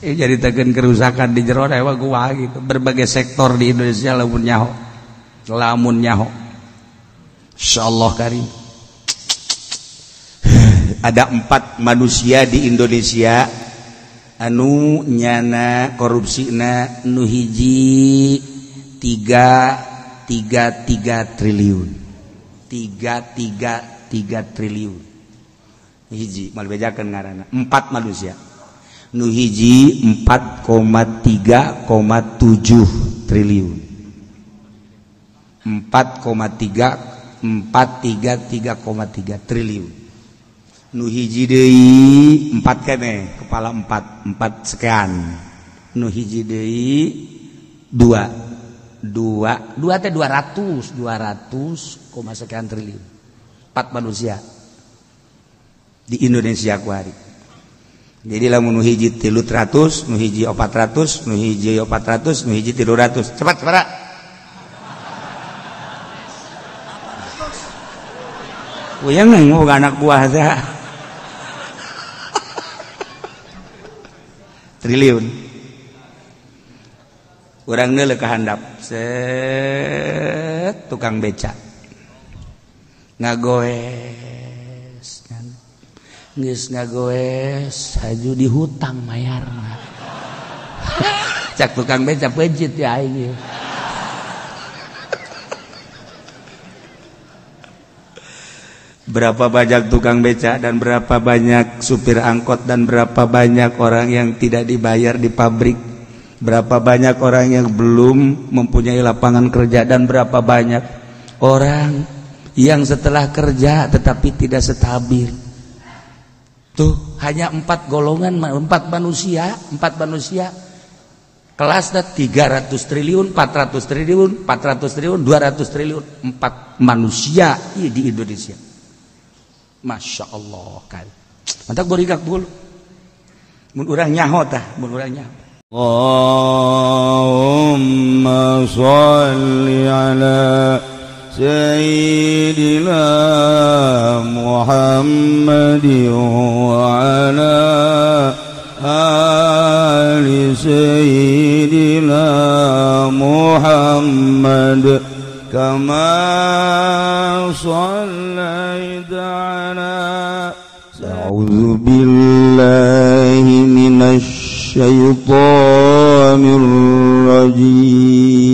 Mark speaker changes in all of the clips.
Speaker 1: Jadi tekan kerusakan di jero dewa gua gitu. Berbagai sektor di Indonesia lamun nyaho. Lamun nyaho. Insyaallah karim. Ada 4 manusia di Indonesia anu nyana korupsina nu hiji 333 triliun. 333 triliun. Hiji mal bejakeun ngaranna 4 manusia. Nu hiji 4,3,7 triliun. 4,3 433,3 triliun. Nu hiji deui 4 keneh, kepala 4, 4 sekian. Nu hiji deui 2 2 2 teh 200 koma sekian triliun. 4 manusia di Indonesia kuari. Jadi lamun nu hiji 300, nu hiji 400, nu hiji 400, nu hiji 300. Cepat, cepat. Uyang nengok anak buah teh. Triliun. Urang neuleuh ka handap. Set tukang beca. Ngagoes. Geus ngagoes haju dihutang mayarna. Cak tukang beca peuncit ya aing. Berapa banyak tukang beca dan berapa banyak supir angkot dan berapa banyak orang yang tidak dibayar di pabrik, berapa banyak orang yang belum mempunyai lapangan kerja dan berapa banyak orang yang setelah kerja tetapi tidak stabil. Tuh hanya 4 golongan, 4 manusia, 4 manusia kelasnya 300 triliun, 400 triliun, 400 triliun, 200 triliun, 4 manusia di Indonesia. Masya Allah kan. Mantap borigak bulu. Mun urang nyaho tah, mun urang nyaho.
Speaker 2: Allahumma sholli ala Sayyidina Muhammad wa ala ali Sayyidina Muhammad kama shallaita ala. A'udzu billahi minasy syaithanir rajim.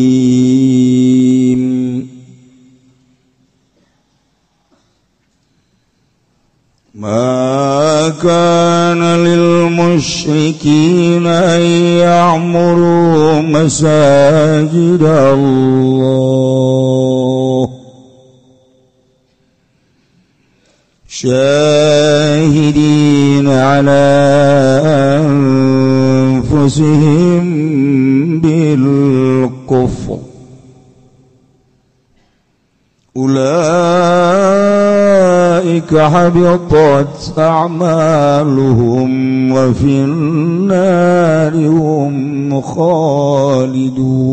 Speaker 2: ما كان للمشركين أن يعمروا مساجد الله شاهدين على أنفسهم بالكفر أولئك حبطت أعمالهم وفي النار هم خالدون.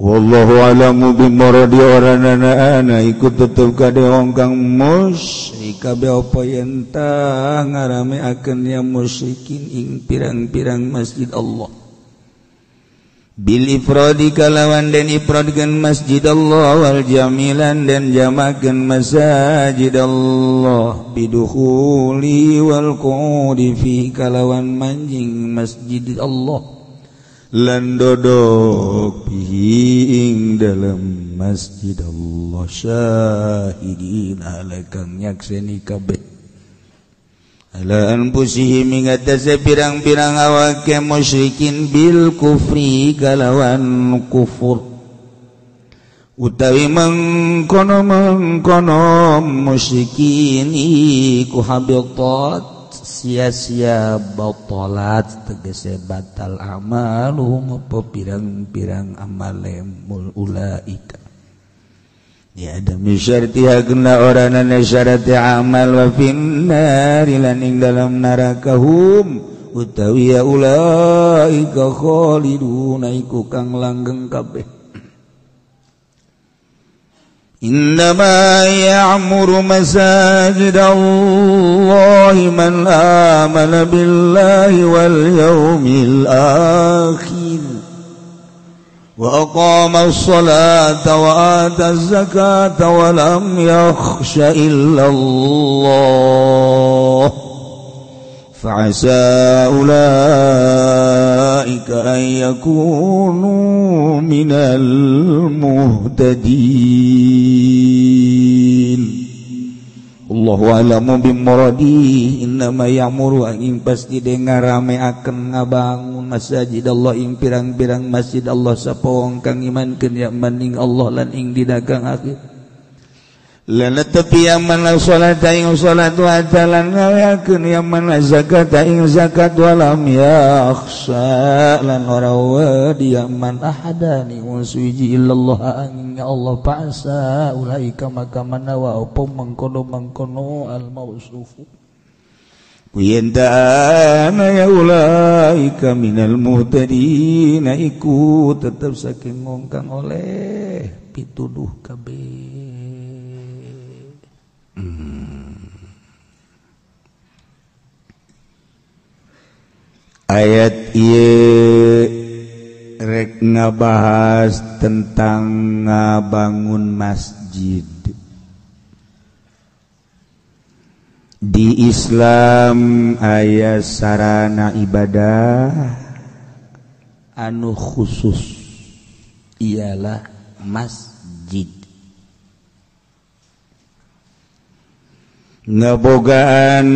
Speaker 2: Wallahu alamu bimuradi oranana ana ikut tetep kade wong kang musyrik kabeh apa yen tah ngarameakeun ya musyrikin ing pirang-pirang masjid Allah. Bil ifradi kalawan den ifradkeun masjid Allah wal jamilan den jamakeun masajid Allah bidukhuli wal qu'udi fi kalawan manjing masjid Allah lan dodok bihi ing dalam masjid Allah syahidin ala kang nyakseni kabeh ala anfusihim ing atase pirang-pirang awake musyrikin bil kufri kalawan kufur utawi mengkono-mengkono musyrikin iku habitat sia-sia batalat tegese batal amaluhum apa pirang-pirang amale mul ulaika ya ada misyartiha kena oranana syarati amal wa finnari lan ing dalam neraka hum utawi ya ulaika khaliduna iku kang langgeng kabeh.
Speaker 1: Innama ya'muru masajid Allah man amana billahi wal yawmil akhir wa aqama as-salata wa ata az-zakata wa lam yakhsha illa Allah fa'asa ulaika an yakunu minal muhtadin. Allahu a'lamu bimuradi. Innama ya'muru ing pasti dengar rame akan ngabangun masjid Allah ing pirang-pirang masjid Allah sapa wong kang imankeun ya maning Allah lan ing dina kang akhir. Lan tepi yaman salat ing salat wa talan ngaweakeun yaman zakat ing zakat walam yakhsha lan ora wedi yaman ahadani wong suwiji illallah ing Allah fa'sa ulaika maka manawa apa mengkono-mengkono al mausufu kuyentana ya ulaika minal muhtadin iku tetep saking wong kang oleh pituduh kabeh. Ayat ieu rek ngabahas tentang ngabangun masjid. Di Islam aya sarana ibadah anu khusus ialah masjid. Ngebogaan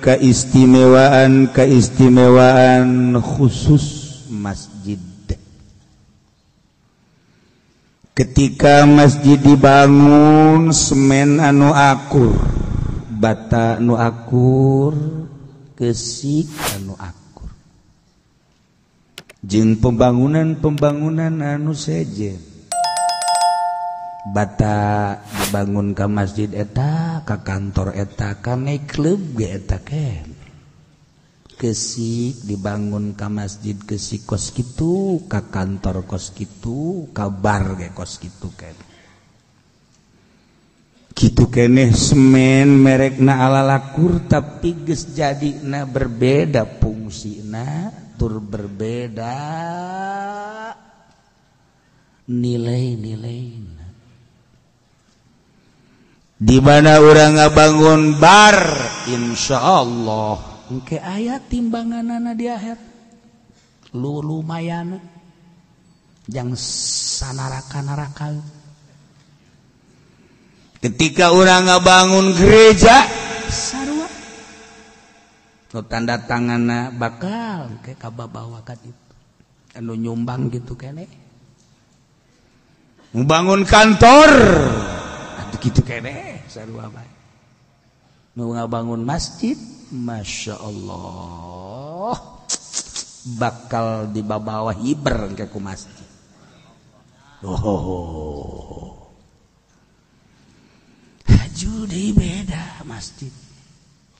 Speaker 1: keistimewaan-keistimewaan khusus masjid. Ketika masjid dibangun semen anu akur, bata anu akur, kesik anu akur. Jeung pembangunan-pembangunan anu sejen. Bata dibangun ka masjid eta, ka kantor eta, ka nightclub ge eta ken. Kesik dibangun ka masjid kesik kos kitu, ka kantor kos kitu, ka bar ge kos kitu ken. Kitu keneh semen merekna ala lakur tapi geus jadina berbeda fungsina, tur berbeda nilai-nilai. Di mana urang ngabangun bar, insyaallah engke aya timbanganana di akhir. Lu lumayan jang sanaraka-naraka. Ketika urang ngabangun gereja sarua. Nu tanda tanganna bakal engke kababawa ka ditu. Anu nyumbang gitu keneh. Membangun kantor gitu kene sarua bae. Nu ngabangun masjid, masya Allah bakal dibabawa hiber ke ku masjid. Oh, haju deui beda masjid.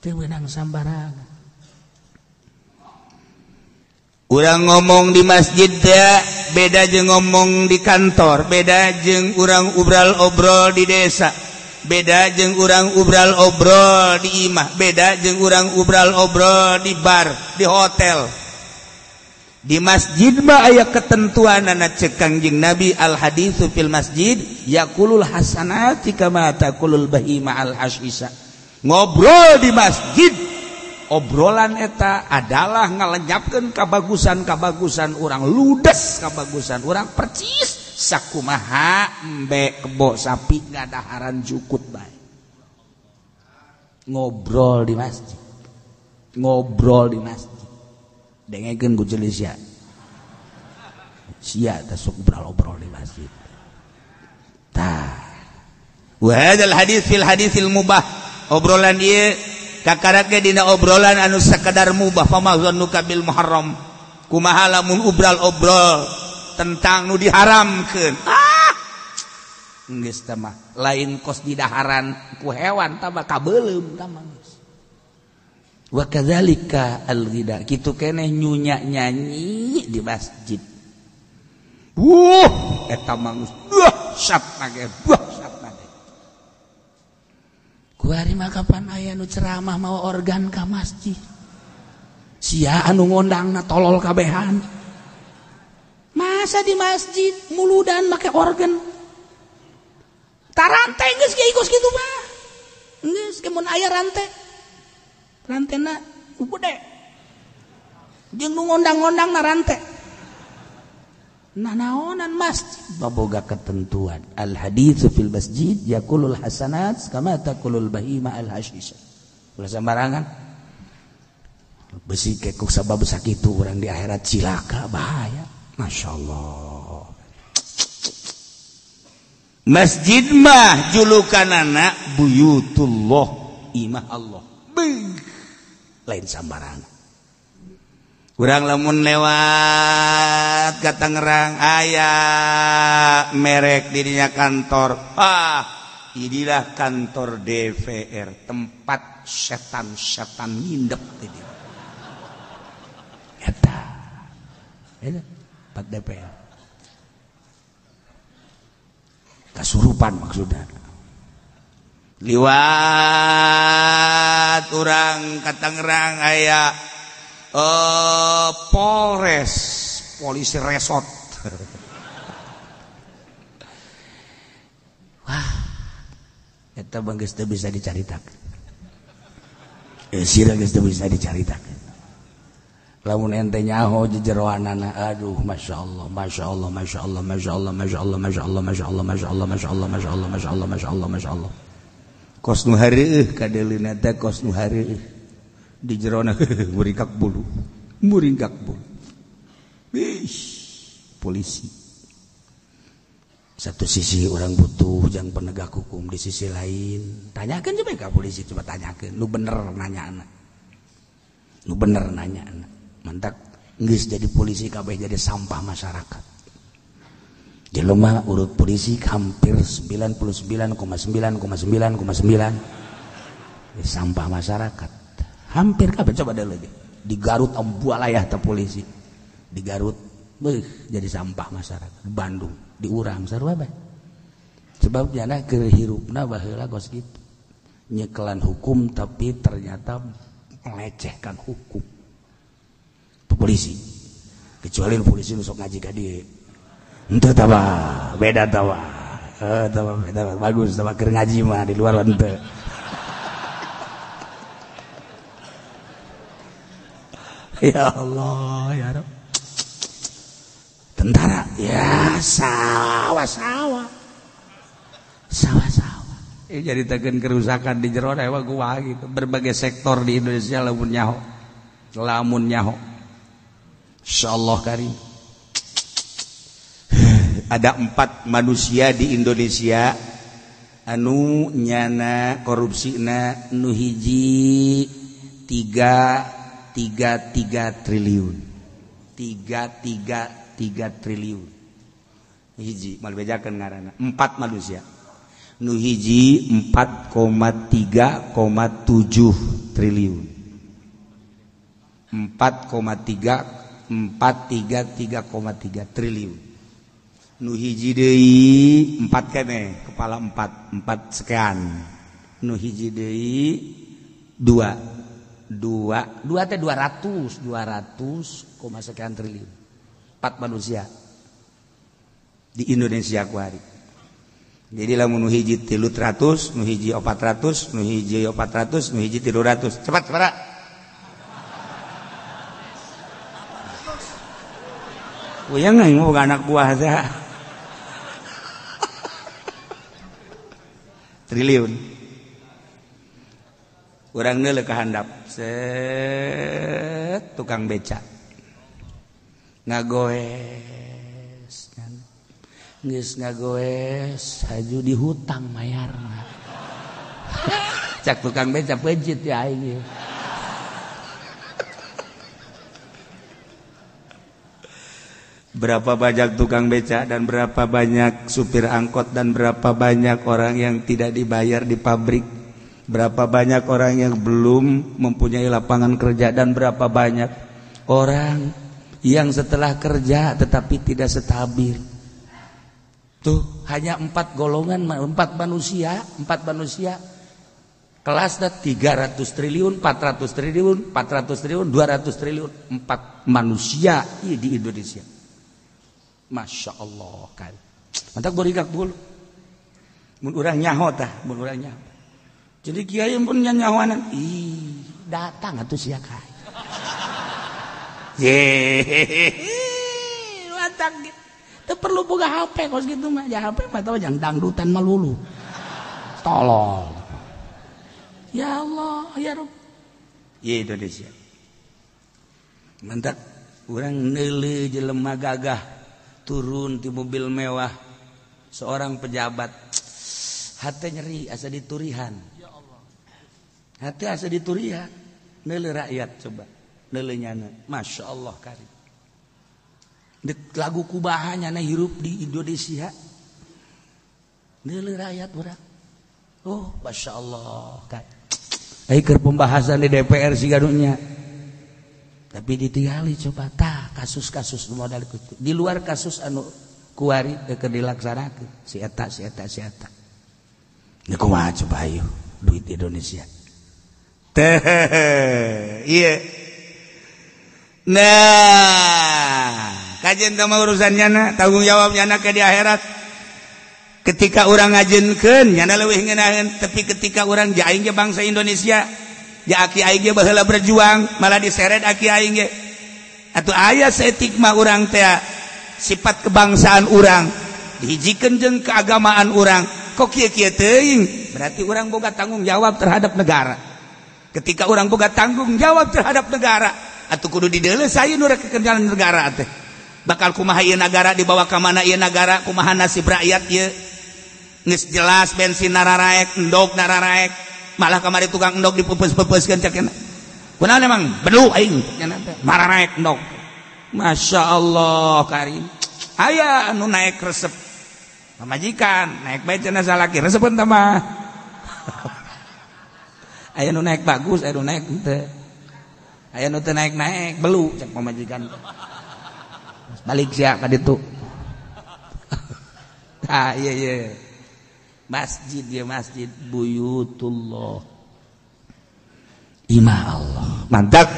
Speaker 1: Teu meunang sambarangan. Urang ngomong di masjid ya, beda jeung ngomong di kantor, beda jeung urang obral-obrol di desa, beda jeung urang obral-obrol di imah, beda jeung urang obral-obrol di bar, di hotel. Di masjid mah aya ketentuanana ceuk Kangjeng Nabi al haditsu fil masjid yaqulul hasanati kama taqulul bahima al hasisa. Ngobrol di masjid, obrolan eta adalah ngalenyapkeun kabagusan-kabagusan urang, ludes kabagusan urang percis sakumaha embe kebo sapi ngadaharan jukut bae. Ngobrol di masjid, ngobrol di masjid, dengekeun ku jelis sia sia teh sok obrol-obrol di masjid. Tah, wa hadzal hadits fil haditsil mubah, obrolan ieu kakarake dina obrolan anu sakadar mubah. Fama zannuka bil muharram, kumaha lamun obral-obrol tentang nu diharamkeun. Ah, geus teh mah lain kos didaharan ku hewan tah mah kabeuleum tah mah geus. Wa kadzalika al-ghida, kitu keneh nyunya nyanyi di masjid. Wuh, eta mah geus dahsyat mage, dahsyat mage. Kuari mah kapan aya nu ceramah mawa organ ka masjid. Sia anu ngondangna tolol kabehan. Masa di masjid muludan make organ. Tarante geus kieu kos kitu mah. Geus ke mun aya rante. Rantena gede. Jeung nu ngondang-ngondangna rante. Nah naonan masjid baboga ketentuan. Al haditsu fil masjid yakulul hasanat kama takulul bahima al hashisha. Ulah sembarangan. Besi kekuk sabab sakitu urang di akhirat cilaka bahaya. Masya Allah. Masjid mah julukanana buyutullah, imah Allah. Beuh. Lain sambarangan. Urang lamun lewat ka Tangerang aya merek dirinya kantor. Ah, inilah kantor DPR, tempat setan-setan ngindep di dieu. Eta. Eta tempat DPR. Kasurupan maksudnya. Liwat urang ka Tangerang aya Polres, polisi resort. Wah, eta bang geus teu bisa dicaritakeun. Sira geus teu bisa dicaritakeun. Lamun ente nyaho jejeroanana, aduh masyaallah, masyaallah, masyaallah, masyaallah, masyaallah, masyaallah, masyaallah, masyaallah, masyaallah, masyaallah, masyaallah, masyaallah, masyaallah. Kos nu hareueuh kadeuleuna teh kos nu hareueuh. Di jerona muringkak bulu, muringkak bulu. Ish, polisi. Satu sisi orang butuh jang penegak hukum, di sisi lain tanyakan coba ke polisi, coba tanyakan, lu bener nanya anak, lu bener nanya anak. Mantak geus jadi polisi kabeh jadi sampah masyarakat. Jelema urut polisi hampir 99,9,9,9 sampah masyarakat. Hampir kabeh coba ada lagi. Di Garut ambualayah teh polisi. Di Garut beuh jadi sampah masyarakat. Di Bandung, di urang sarua bae. Sebab jana keur hirupna baheula kos kitu. Nyekelan hukum tapi ternyata melecehkan hukum. Polisi. Kecuali polisi nu sok ngaji ka dieu. Henteu tah beda tah. Tah beda bagus tah keur ngaji mah di luar henteu. Ya Allah, ya Rabb. Tentara, ya sawah-sawah. Sawah-sawah. Jadi tekan kerusakan di jero dewa gua gitu. Berbagai sektor di Indonesia lamun nyaho. Lamun nyaho. Insyaallah karim. Ada 4 manusia di Indonesia anu nyana korupsina nu hiji 3,33 triliun. 3,33 triliun. Hiji mal bejakeun ngaranna. 4 manusia. Nu hiji 4,3,7 triliun. 4,3 433,3 triliun. Nu hiji deui 4 keneh, kepala 4, 4 sekian. Nu hiji deui 2 2 2 teh 200 koma sekian triliun. 4 manusia di Indonesia kuari. Jadi lamun nu hiji 300, nu hiji 400, nu hiji 400, nu hiji 300. Cepat, cepat. Uyang aing mah anak buah teh. Triliun. Urang neuleuh ka handap. Set tukang beca. Ngagoes. Geus ngagoes haju dihutang mayarna. Cak tukang beca peuncit ya aing. Berapa banyak tukang beca dan berapa banyak supir angkot dan berapa banyak orang yang tidak dibayar di pabrik. Berapa banyak orang yang belum mempunyai lapangan kerja dan berapa banyak orang yang setelah kerja tetapi tidak stabil. Tuh hanya 4 golongan, 4 manusia, 4 manusia. Kelasnya 300 triliun, 400 triliun, 400 triliun, 200 triliun, 4 manusia di Indonesia. Masya Allah kan. Mantap borigak bulu. Mun urang nyaho tah, mun urang nyaho. Jadi kiai pun nyahoanan, ih datang atuh sia kai. Yehehe. Mantap gitu. Teu perlu boga HP kos gitu mah. Ya HP mah tah jang dangdutan malulu. Tolol. Ya Allah, ya Rabb. Ya Indonesia. Mantap, orang neuleuh jelema gagah turun di mobil mewah seorang pejabat. Hate nyeri asa diturihan. Ya Allah. Hate asa diturihan. Neuleuh rakyat coba. Neuleuh nyana. Masya Allah karim. Dek lagu kubaha nyana hirup di Indonesia. Neuleuh rakyat urang. Oh, Masya Allah kan. Keur pembahasan di DPR sih gadunya. Tapi ditinggali coba tah kasus-kasus modal di luar kasus anu kuari keur dilaksanakeun si eta si eta si eta. Nya kumaha coba ayo duit Indonesia. Teh ieu. Nah, kajian teh mah urusan nyana, tanggung jawab nyana ke di akhirat. Ketika orang ngajenkeun nyana leuwih ngeunaheun, tapi ketika orang ja aing ge bangsa Indonesia, ja aki aing ge baheula berjuang, malah diseret aki aing ge. Atuh aya saeutik mah urang teh sifat kebangsaan urang dihijikeun jeung keagamaan urang, kok kieu-kieu teuing, berarti urang boga tanggung jawab terhadap negara. Ketika urang boga tanggung jawab terhadap negara, atuh kudu dideuleu sayeun urang kekerjaan negara teh. Bakal kumaha ieu nagara dibawa ka mana ieu nagara, kumaha nasib rakyat ieu. Geus jelas bensin nararaek, endog nararaek, malah kamari tukang endog dipeupeus-peupeuskeun cek cenah. Kunaon emang belu aing cenah teh, mararaek endog. Masya Allah karim. Aya anu naik resep. Pamajikan naik bae cenah salaki resepeun teh mah. Aya nu naik bagus, aya nu naik henteu. Aya nu teu naik-naik belu cek pamajikan. Balik sia ka ditu. Ah iya iya. Masjid ya masjid buyutullah. Imah Allah. Mantap.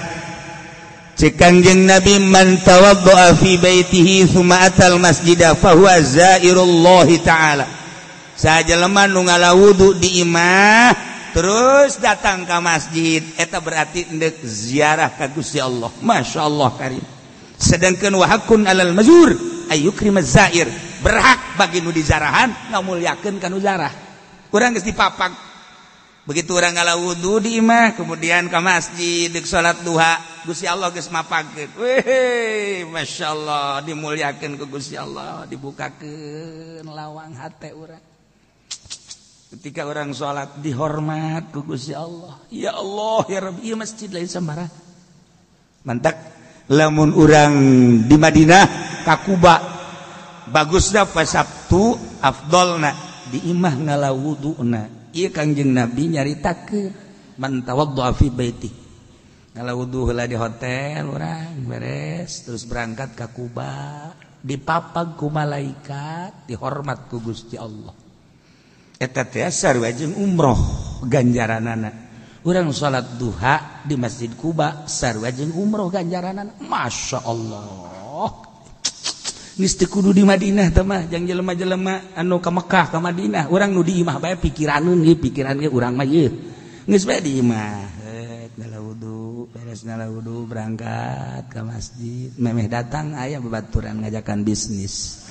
Speaker 1: Cek Kangjeng Nabi man tawaddaa fi baitihi tsumma atal masjida fa huwa zairullahi ta'ala. Sajelema nu ngalawudu di imah terus datang ka masjid eta berarti endek ziarah ka Gusti Allah. Masya Allah karim. Sedangkan wa hakun alal mazur ayyukrimaz zair, berhak bagi nu dizarahan ngamulyakeun ka nu zarah. Urang geus dipapag. Begitu urang ngalawudu di imah kemudian ka masjid deuk salat duha, Gusti Allah geus mapagkeun. Weh, masyaallah dimulyakeun ku Gusti Allah, dibukakeun lawang hate urang. Ketika orang salat dihormat ku Gusti Allah. Ya Allah ya Rabbi, ieu masjid lain sambarang. Mantak lamun urang di Madinah ka Kuba bagusna fasabtu afdolna di imah ngalawuduna. Ieu Kangjeng Nabi nyaritakeun man tawaddaa fi baiti. Ngalawudu heula di hotel urang beres terus berangkat ka Kuba, dipapag ku malaikat, dihormat ku Gusti Allah. Eta teh sarua jeung umroh ganjaranana. Urang salat duha di Masjid Kuba sarua jeung umroh ganjaranana. Masya Allah. Geus teu kudu di Madinah teh mah jang jelema-jelema anu ka Mekah ka Madinah, urang nu di imah bae pikiraneun ieu pikiran ge urang mah ieu. Geus bae di imah. Heuh ngala wudu, beres ngala wudu berangkat ka masjid. Memeh datang aya babaturan ngajakan bisnis.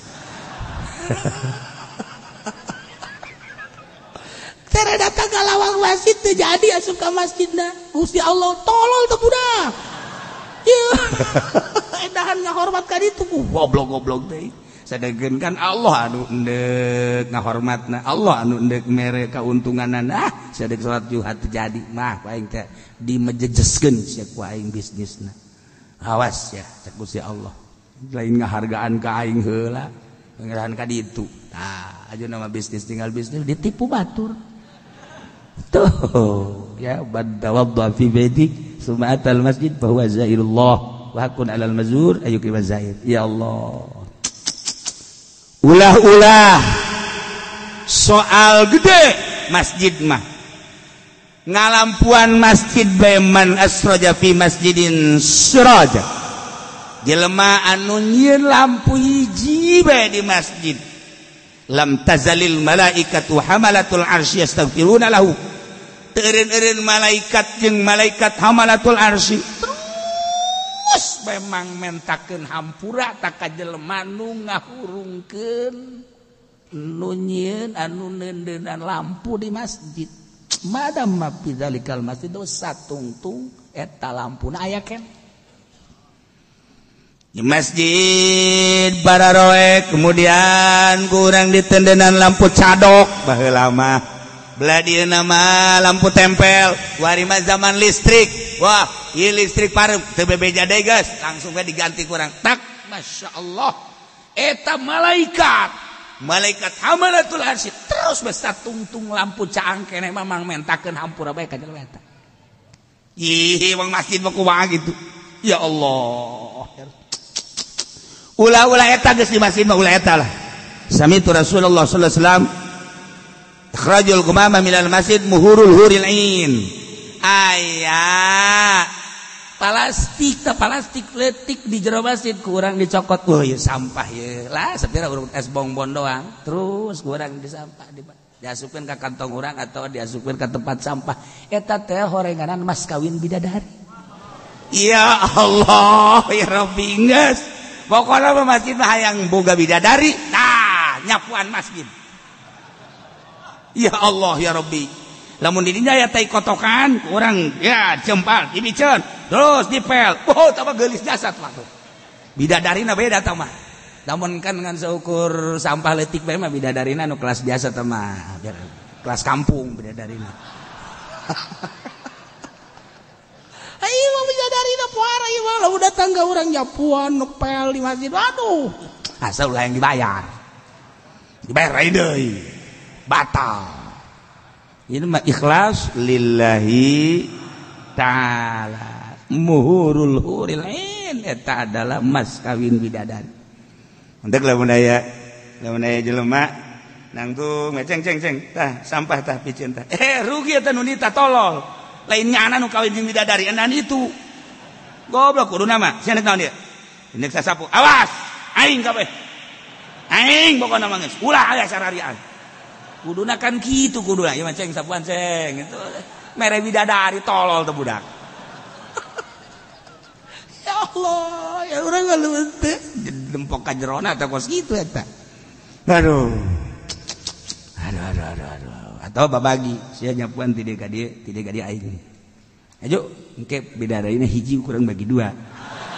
Speaker 1: Tere datang ka lawang masjid teu jadi asup ka masjidna. Gusti Allah tolol teh budak. Ieu. Edahan ngahormat ka ditu goblok-goblok teh. Sadegkeun kan Allah anu endek ngahormatna, Allah anu endek mere kauntunganna. Ah, sadek salat juha teu jadi mah ku aing teh dimejejeskeun sia ku aing bisnisna. Awas ya cek Gusti Allah. Lain ngahargaan ka aing heula, ngarahan ka ditu. Tah, aja nama bisnis tinggal bisnis ditipu batur. Tuh, ya badawadda fi baiti summa atal masjid fa huwa zairullah wa hakun alal mazur ayyukrim zair. Ya Allah. Ulah-ulah soal gede masjid mah. Ngalampuan masjid bae man asraja fi masjidin siraja. Jelema anu nyieun lampu hiji bae di masjid. Lam tazalil malaikatu hamalatul arsy yastaghfiruna lahu. Teu eureun-eureun malaikat jeung malaikat hamalatul arsy terus memang mentakeun hampura ta ka jelema nu ngahurungkeun nu nyieun anu neundeunan lampu di masjid. Madam ma fi dzalikal masjid satungtung eta lampuna aya ken. Di masjid bararoek kemudian kurang ditendenan lampu cadok baheula mah. Belah dieu mah lampu tempel, wari mah zaman listrik. Wah, ieu listrik pareup teu bebeja deui geus, langsung we diganti kurang. Tak, Masya Allah. Eta malaikat, malaikat hamalatul arsy terus besa tungtung lampu caang keneh mah mang mentakeun hampura bae ka jelema eta. Ih, wong masjid mah kumaha gitu. Ya Allah. Ulah-ulah eta geus di masjid mah ulah eta lah. Samitu Rasulullah sallallahu alaihi wasallam ikhrajul gumama minal masjid muhurul huril ain. Aya plastik ta plastik letik di jero masjid kurang dicokot. Oh ya sampah ya lah sepira urang es bongbon doang terus kurang di sampah diasupkeun ka kantong urang atau diasupkeun ka tempat sampah. Eta teh horenganan mas kawin bidadari. Ya Allah ya Rabbi geus. Pokona mah masjid mah hayang boga bidadari tah nyapuan masjid. Ya Allah ya Rabbi. Lamun di dinya aya tai kotokan urang ya jempal dibiceun terus dipel. Oh tambah geulis jasad mah tuh. Bidadarina beda tah mah. Lamun kan ngan seukur sampah leutik bae mah bidadarina nu kelas biasa tah mah. Biar kelas kampung bidadarina. Ayo mah bidadarina puara ieu mah lamun datang ka urang nyapuan ngepel di masjid. Aduh. Asal ulah yang dibayar. Dibayar deui. Batal. Ini mah ikhlas lillahi ta'ala. Muhurul huril ain eta adalah mas kawin bidadari. Untuk lamun aya jelema nangtung ceng ceng ceng tah sampah tah piceun tah. Rugi eta nu nita tolol. Lain nyana nu kawin jeung bidadari enan itu. Goblok kuduna mah sia naon ieu? Indek sasapu. Awas aing kabeh. Aing pokona mah geus ulah aya sararian. Kuduna kan kitu kuduna ieu mah ceng sapuan ceng itu mere bidadari tolol teh budak. Ya Allah, ya urang ngaleuweut teh dempok ka jerona teh kos kitu eta. Aduh. Aduh aduh aduh aduh. Atau babagi sia nyapuan ti dieu ka dieu, ti dieu ka dieu aing. Ayo engke bidadarina hiji kurang bagi dua.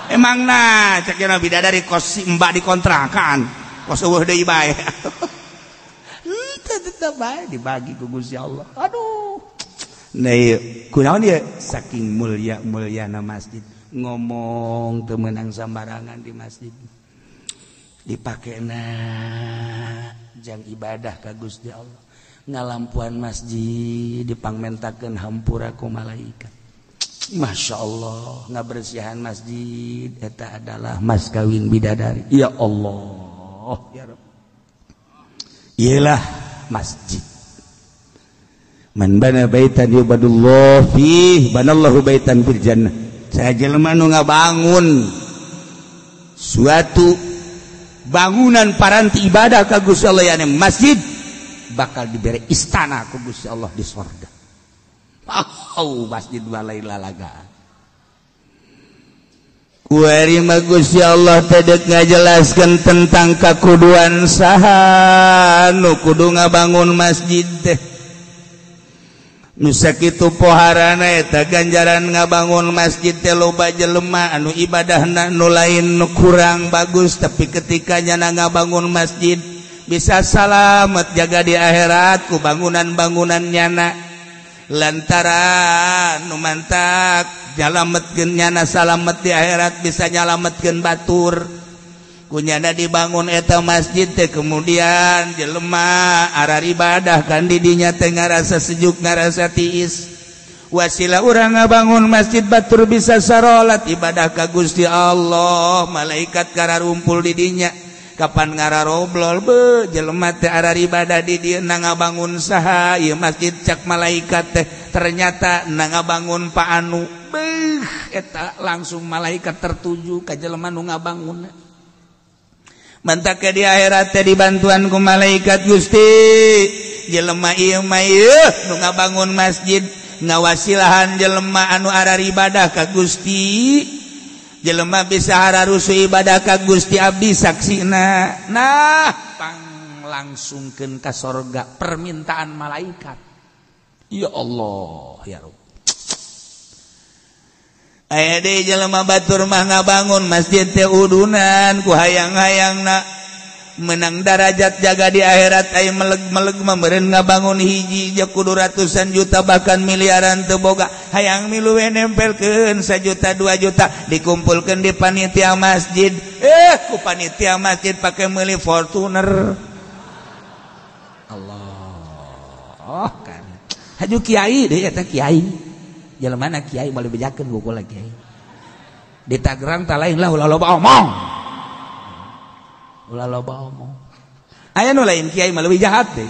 Speaker 1: Emang nah cek cenah bidadari kos si mbak dikontrakan, kos eueuh deui bae. Tetep bae dibagi ku Gusti Allah. Aduh. Nah ieu kunaon ieu saking mulia-muliana masjid ngomong teu meunang sambarangan di masjid. Dipakena jang ibadah ka Gusti Allah. Ngalampuan masjid dipangmentakeun hampura ku malaikat. Masya Allah, ngabersihan masjid eta adalah mas kawin bidadari. Ya Allah, ya Rabb. Iyalah masjid. Man bana baitan yubadullah fih banallahu baitan fil jannah. Saya jelema nu ngabangun suatu bangunan paranti ibadah ka Gusti Allah yakni masjid bakal diberi istana ku Gusti Allah di sorga. Oh, masjid walai lalaga. Kuari mah Gusti Allah teh deuk ngajelaskeun tentang kakuduan saha nu kudu ngabangun masjid teh. Nu sakitu poharana eta ganjaran ngabangun masjid teh loba jelema anu ibadahna nu lain nu kurang bagus tapi ketika nyana ngabangun masjid bisa salamet jaga di akhirat ku bangunan-bangunan nyana lantaran nu mantak nyalametkeun nyana salamet di akhirat bisa nyalametkeun batur kunyana dibangun eta masjid teh kemudian jelema arar ibadah kan di dinya teh ngarasa sejuk ngarasa tiis wasilah urang ngabangun masjid batur bisa sarolat ibadah ka Gusti Allah malaikat kararumpul di dinya Kapan ngararoblol be jelema teh araribadah di dieu na ngabangun saha ieu masjid cak malaikat teh ternyata na ngabangun Pak Anu beuh eta langsung malaikat tertuju ka jelema nu ngabangunna. Mantak di akhirat teh dibantuan ku malaikat Gusti jelema ieu mah ieu nu ngabangun masjid ngawasilahan jelema anu araribadah ka Gusti jelema bisa hararusu ibadah ka Gusti abdi saksina. Nah pang langsungkeun ka sorga permintaan malaikat. Ya Allah ya Rabb. Aya deui jelema batur mah ngabangun masjid teh udunan ku hayang-hayangna menang darajat jaga di akhirat aya meleg-meleg mah meureun ngabangun hiji ja kudu ratusan juta bahkan miliaran teu boga hayang milu we nempelkeun 1 juta 2 juta dikumpulkeun di panitia masjid ku panitia masjid pake meuli Fortuner. Allah kan haju kiai deui eta kiai jelema na kiai moal dibejakeun ku kula kiai di Tangerang tah lain lah ulah loba omong. Ulah loba omong. Aya nu lain kiai mah leuwih jahat deh.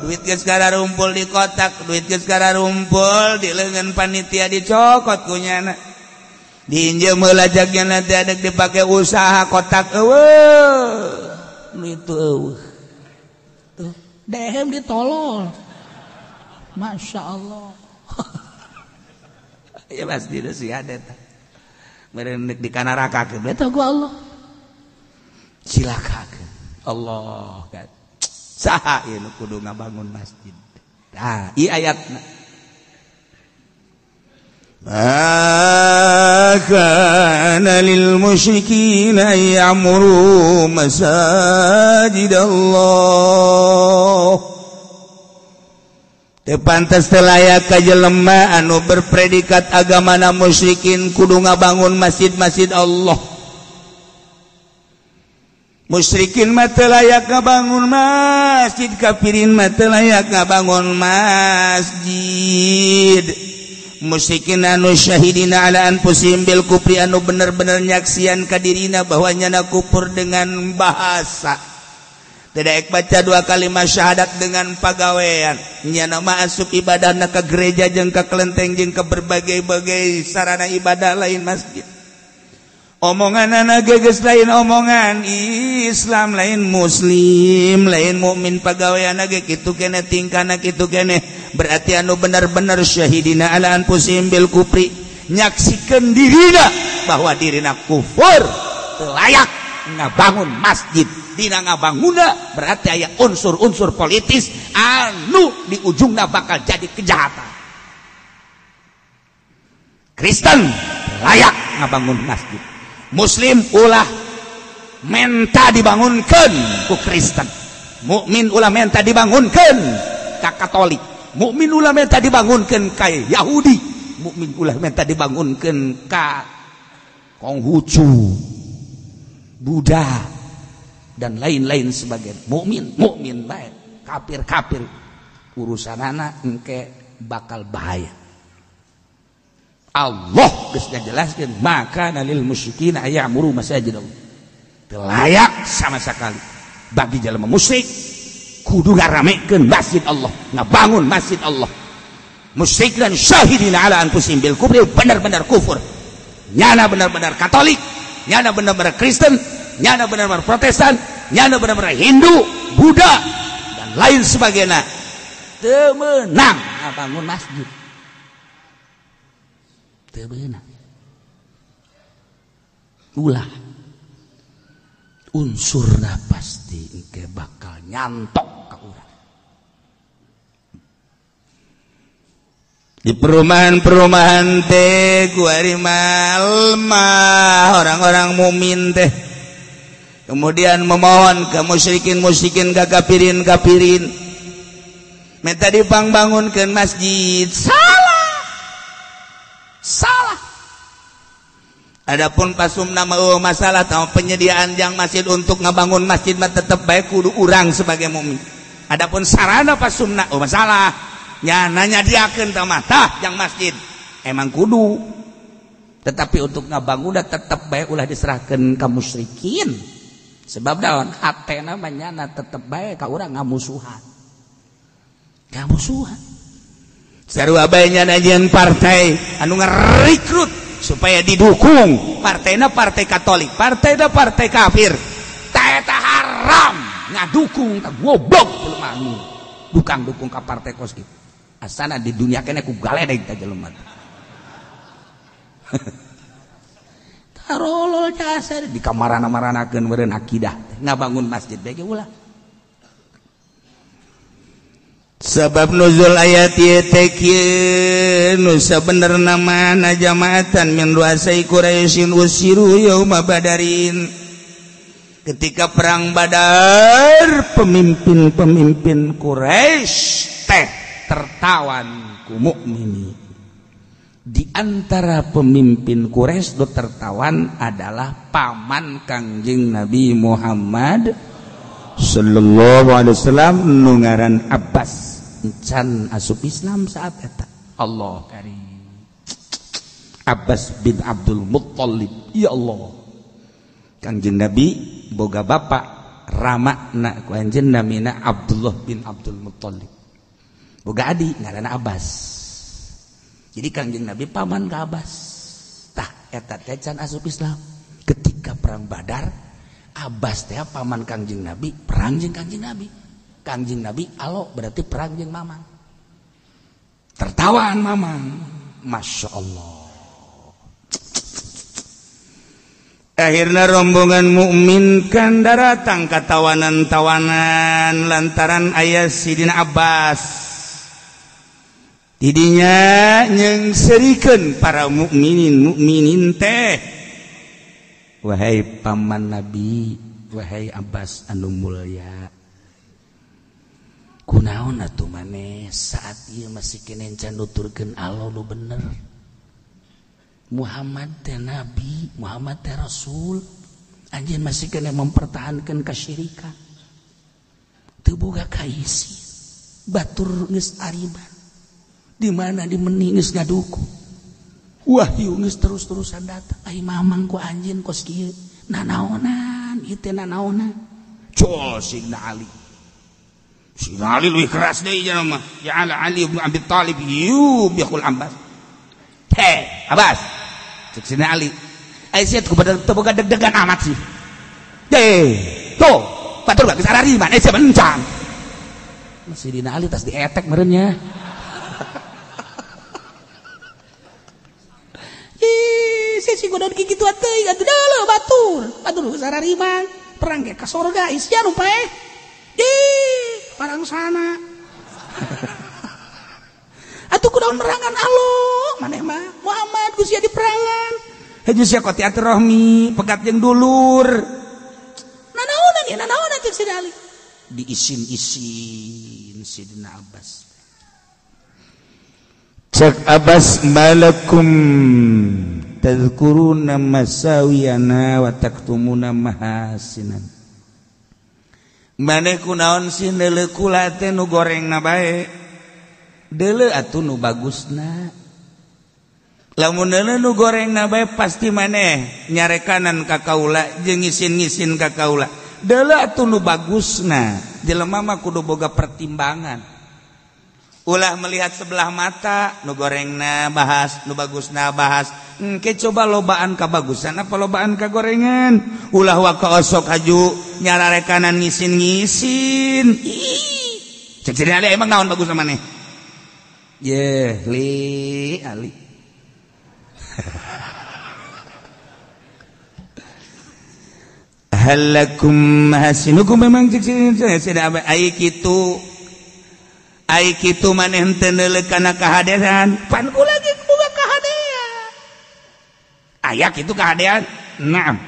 Speaker 1: Duit geus kararumpul di kotak, duit geus kararumpul di leungeun panitia dicokot ku nyana. Diinjem heula jagna teh adek dipake usaha kotak eueuh. Nu itu eueuh. Tuh, dehem ditolol. Masya Allah. Ya pasti sih ada eta. Meureun di kanarakakeun eta ku Allah. Silakakeun Allah kan saha ieu nu kudu ngabangun masjid. Tah ieu ayatna ma kana lil musyrikin ya'muru masajid Allah. Teu pantes teu layak ka jelema anu berpredikat agamana musyrikin kudu ngabangun masjid-masjid Allah. Musyrikin mah teu layak ngabangun masjid, kafirin mah teu layak ngabangun masjid. Musyrikin anu syahidina ala anfusihim bil kufri anu bener-bener nyaksian ka dirina bahwa nyana kufur dengan bahasa. Tidak baca dua kalimat syahadat dengan pagawean. Nyana mah asup ibadahna ka gereja jeung ka kelenteng jeung ka berbagai-bagai sarana ibadah lain masjid. Omongan anak geus lain omongan Islam lain muslim lain mukmin pagawean ge kitu keneh tingkana kitu keneh berarti anu bener-bener syahidina ala anfusihim bil kufri nyaksikeun dirina bahwa dirina kufur teu layak ngabangun masjid dina ngabangunna berarti aya unsur-unsur politis anu di ujungna bakal jadi kejahatan. Kristen layak ngabangun masjid, Muslim ulah menta dibangunkan ku Kristen, mukmin ulah menta dibangunkan ka Katolik, mukmin ulah menta dibangunkan ka Yahudi, mukmin ulah menta dibangunkan ka Konghucu, Buddha dan lain-lain sebagainya. Mukmin mukmin baik, kafir kafir, urusanana engke bakal bahaya. Allah geus ngajelaskeun maka lil musyrikin ayamuru masajid Allah. Teu layak sama sekali bagi jelema musyrik kudu ngaramekeun masjid Allah, ngabangun masjid Allah. Musyrik dan syahidina ala anfusihim bil kufri benar-benar kufur. Nyana benar-benar Katolik, nyana benar-benar Kristen, nyana benar-benar Protestan, nyana benar-benar Hindu, Buddha dan lain sebagainya. Teu meunang ngabangun masjid. Benar. Ulah unsurna pasti engke bakal nyantok ka urang. Di perumahan-perumahan teh kuari mah orang-orang mukmin teh kemudian memohon ke musyrikin-musyrikin ka kafirin-kafirin minta dipangbangunkeun masjid. Salah. Salah. Adapun pasumna mah masalah tau penyediaan yang masjid untuk ngabangun masjid mah tetep bae kudu urang sebagai mukmin. Adapun sarana pasumna oh masalah. Nya nanya diakeun tah mah tah jang masjid. Emang kudu. Tetapi untuk ngabangun tetep bae ulah diserahkeun ka musyrikin. Sebab daun hatena mah nyana tetep bae ka urang ngamusuhan. Ngamusuhan. Sarua bae nyana jeung partai anu ngarekrut supaya didukung. Partainya partai Katolik, partainya partai kafir. Ta eta haram ngadukung ka goblok jelema anu dukang-dukung ka partai kos kitu. Asana di dunia kene ku galedeg ta jelema. Tarolol jasa di kamarana-maranakeun meureun akidah ngabangun masjid bae ge ulah.
Speaker 2: Sebab nuzul ayat ieu teh kieu nu sabenerna mana jamaatan min ruasai Quraisyin usiru yauma badarin. Ketika perang Badar pemimpin-pemimpin Quraisy teh tertawan ku mukminin. Di antara pemimpin Quraisy do tertawan adalah paman Kangjeng Nabi Muhammad sallallahu alaihi wasallam nu ngaran Abbas. Encan asup Islam saat eta. Allah karim. Abbas bin Abdul Muttalib. Ya Allah. Kangjeng Nabi boga bapak ramakna ku anjeun namina Abdullah bin Abdul Muttalib. Boga adi ngaranna Abbas. Jadi Kangjeng Nabi paman ka Abbas. Tah eta teh can asup Islam. Ketika perang Badar, Abbas teh paman Kangjeng Nabi, perang jeung Kangjeng Nabi. Kangjeng Nabi alo berarti perang jeung mamang. Tertawaan mamang. Masya Allah.
Speaker 1: Akhirnya rombongan mukmin kan daratang ka tawanan-tawanan lantaran aya Sidina Abbas. Tidinya nyengserikeun para mukminin mukminin teh. Wahai paman Nabi, wahai Abbas anu mulya. Kunaon atuh maneh saat ieu masih keneh can nuturkeun Allah nu bener. Muhammad teh nabi, Muhammad teh rasul. Anjeun masih keneh mempertahankan kesyirikan. Teu boga kaisi. Batur geus ariman. Di mana dimeni geus ngaduku. Wahyu geus terus-terusan datang. Ai mamang ku anjeun kos kieu. Nanaonan, ieu teh nanaonan.
Speaker 2: Col Sidina Ali. Sidina Ali leuwih keras deui cenah mah. Ya Ali bin Abi Thalib yubihul Abbas. Heh, Abbas. Cek Sidina Ali. Ai sia teu boga deg-degan amat sih. Deh, tuh, batur geus arariman, sia mencan.
Speaker 1: Sidina Ali tas dietek meureun nya. Ih, sia sing godon kitu teuing atuh deuleu batur. Batur geus arariman, perang ge ka sorga isia nu paeh. Ih, parang sana. Atuh kunaon merangan Allah maneh mah Muhammad ku sia diperangan.
Speaker 2: Haju sia qati'atur rahmi pegat jeung dulur.
Speaker 1: Nanaonan ya nanaonan cek Sidina Ali.
Speaker 2: Diisin-isin Sidina Abbas. Cek Abbas malakum tadhkuruna masawiyana wa taktumuna mahasinan. Maneh kunaon sih neuleuh kula teh nu gorengna bae. Deuleu atuh nu bagusna. Lamun deuleu nu gorengna bae pasti maneh nyarekanan ka kaula jeung ngisin-ngisin ka kaula. Deuleu atuh nu bagusna. Jelema mah kudu boga pertimbangan. Ulah melihat sebelah mata, nu gorengna bahas, nu bagusna bahas. Engke coba lobaan ka bagusan apa lobaan ka gorengan. Ulah waka osok haju nyararekanan ngisin-ngisin. Ih. Cek Sidina Ali emang naon bagusna maneh? Yeh, li Ali. Halakum mahasinukum memang cek Sidina ai kitu. Ai kitu maneh teu neuleuh kana kahadean, pan kula ge boga kahadean. Aya kitu kahadean? Naam.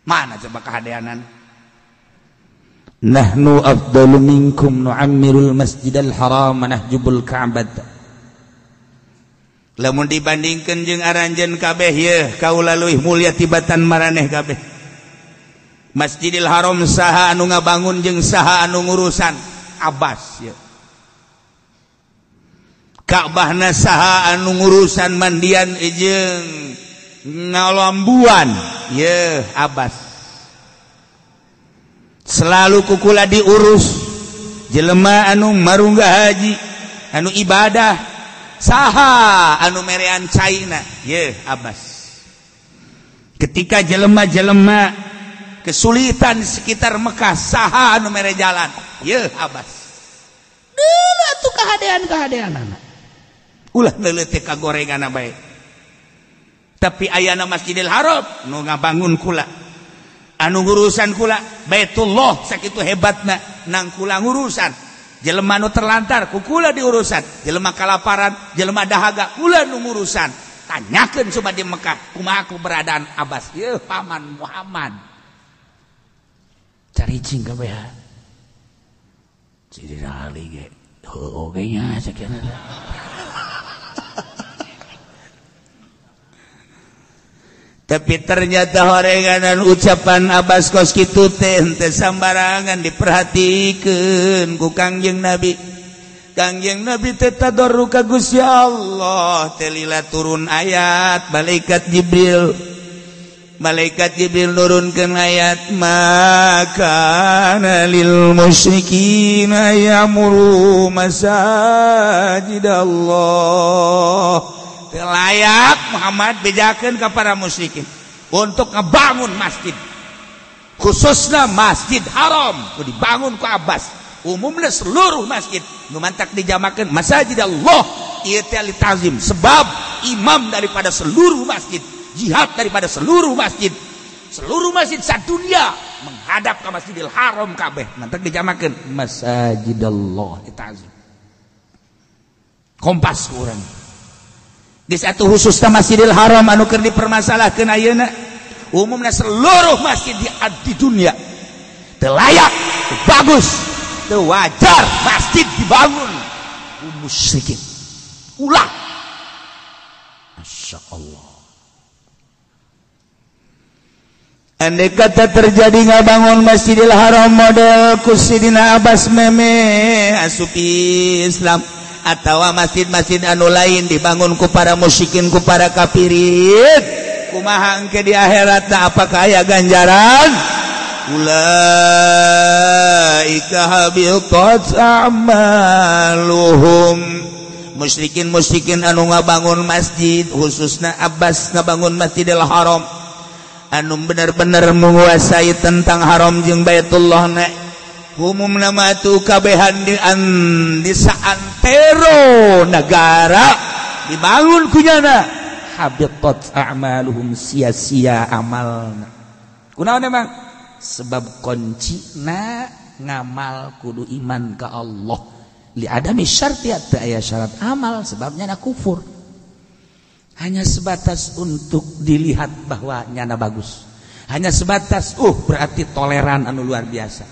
Speaker 2: Mana coba kahadeanan? Nahnu afdalu minkum nu'ammirul masjidal haram nahjubul ka'bah.
Speaker 1: Lamun dibandingkeun jeung aranjeun kabeh yeuh kaula leuwih mulia tibatan maraneh kabeh. Masjidil Haram saha anu ngabangun jeung saha anu ngurusan? Abbas yeuh.
Speaker 2: Ka'bahna saha anu ngurusan mandian jeung ngalambuan ye Abbas. Selalu kukula diurus jelema anu marungga haji anu ibadah saha anu merean caina ye Abbas. Ketika jelema-jelema kesulitan di sekitar Mekah saha anu mere jalan ye Abbas. Dulu atuh kahadean-kahadeanana ulah leuleuteh ka gorenganna bae. Tapi ayana Masjidil Haram nu ngabangun kula anu ngurusan kula Baitullah sakitu hebatna nang kula ngurusan jelema nu terlantar ku kula diurusan, jelema kalaparan, jelema dahaga kula nu ngurusan. Tanyakeun coba di Mekah kumaha keberadaan Abbas yeuh paman Muhammad. Caricing kabeh Sidina Ali ge heueuh oge nya sakieu. Tapi ternyata horenganan ucapan Abbas kos kitu teh henteu sambarangan diperhatikeun ku Kangjeng Nabi. Kangjeng Nabi teh tadarru ka Gusti Allah teh lila turun ayat malaikat Jibril. Malaikat Jibril nurunkeun ayat maka lil musyrikin ya'muru masajid Allah. Layak Muhammad bejakeun ka para musyrikin untuk ngebangun masjid, khususnya Masjid Haram dibangun ku Abbas. Umumnya seluruh masjid nu mantak dijamakeun Masjid Allah ieu teh li ta'zim, sebab imam daripada seluruh masjid, jihad daripada seluruh masjid, seluruh masjid sadunia menghadap ke Masjidil Haram kabeh mantak dijamakeun Masjid Allah li ta'zim. Kompas ku urang. Di satu khususnya Masjidil Haram anu keur dipermasalahkeun ayeuna, umumna seluruh masjid di dunia teu layak, teu bagus, teu wajar masjid dibangun ku musyrikin. Ulah. Masya Allah. Andai kata terjadi ngabangun Masjidil Haram model ku Sidina Abbas meme asup Islam, atau masjid-masjid anu lain dibangun ku para musyrikin ku para kafirin, kumaha engke di akhirat apakah aya ganjaran? Ulaika habitat a'maluhum. Musyrikin-musyrikin anu ngabangun masjid, khususna Abbas ngabangun Masjidil Haram anu bener-bener menguasai tentang haram jeung Baitullah na umum nama tu kabehan di saantero negara dibangun kunyana habitat a'maluhum, sia-sia amalna. Kunaon emang? Sebab kuncina ngamal kudu iman ka Allah. Li adami syarti teu aya syarat amal sebab nyana kufur. Hanya sebatas untuk dilihat bahwa nyana bagus. Hanya sebatas berarti toleran anu luar biasa.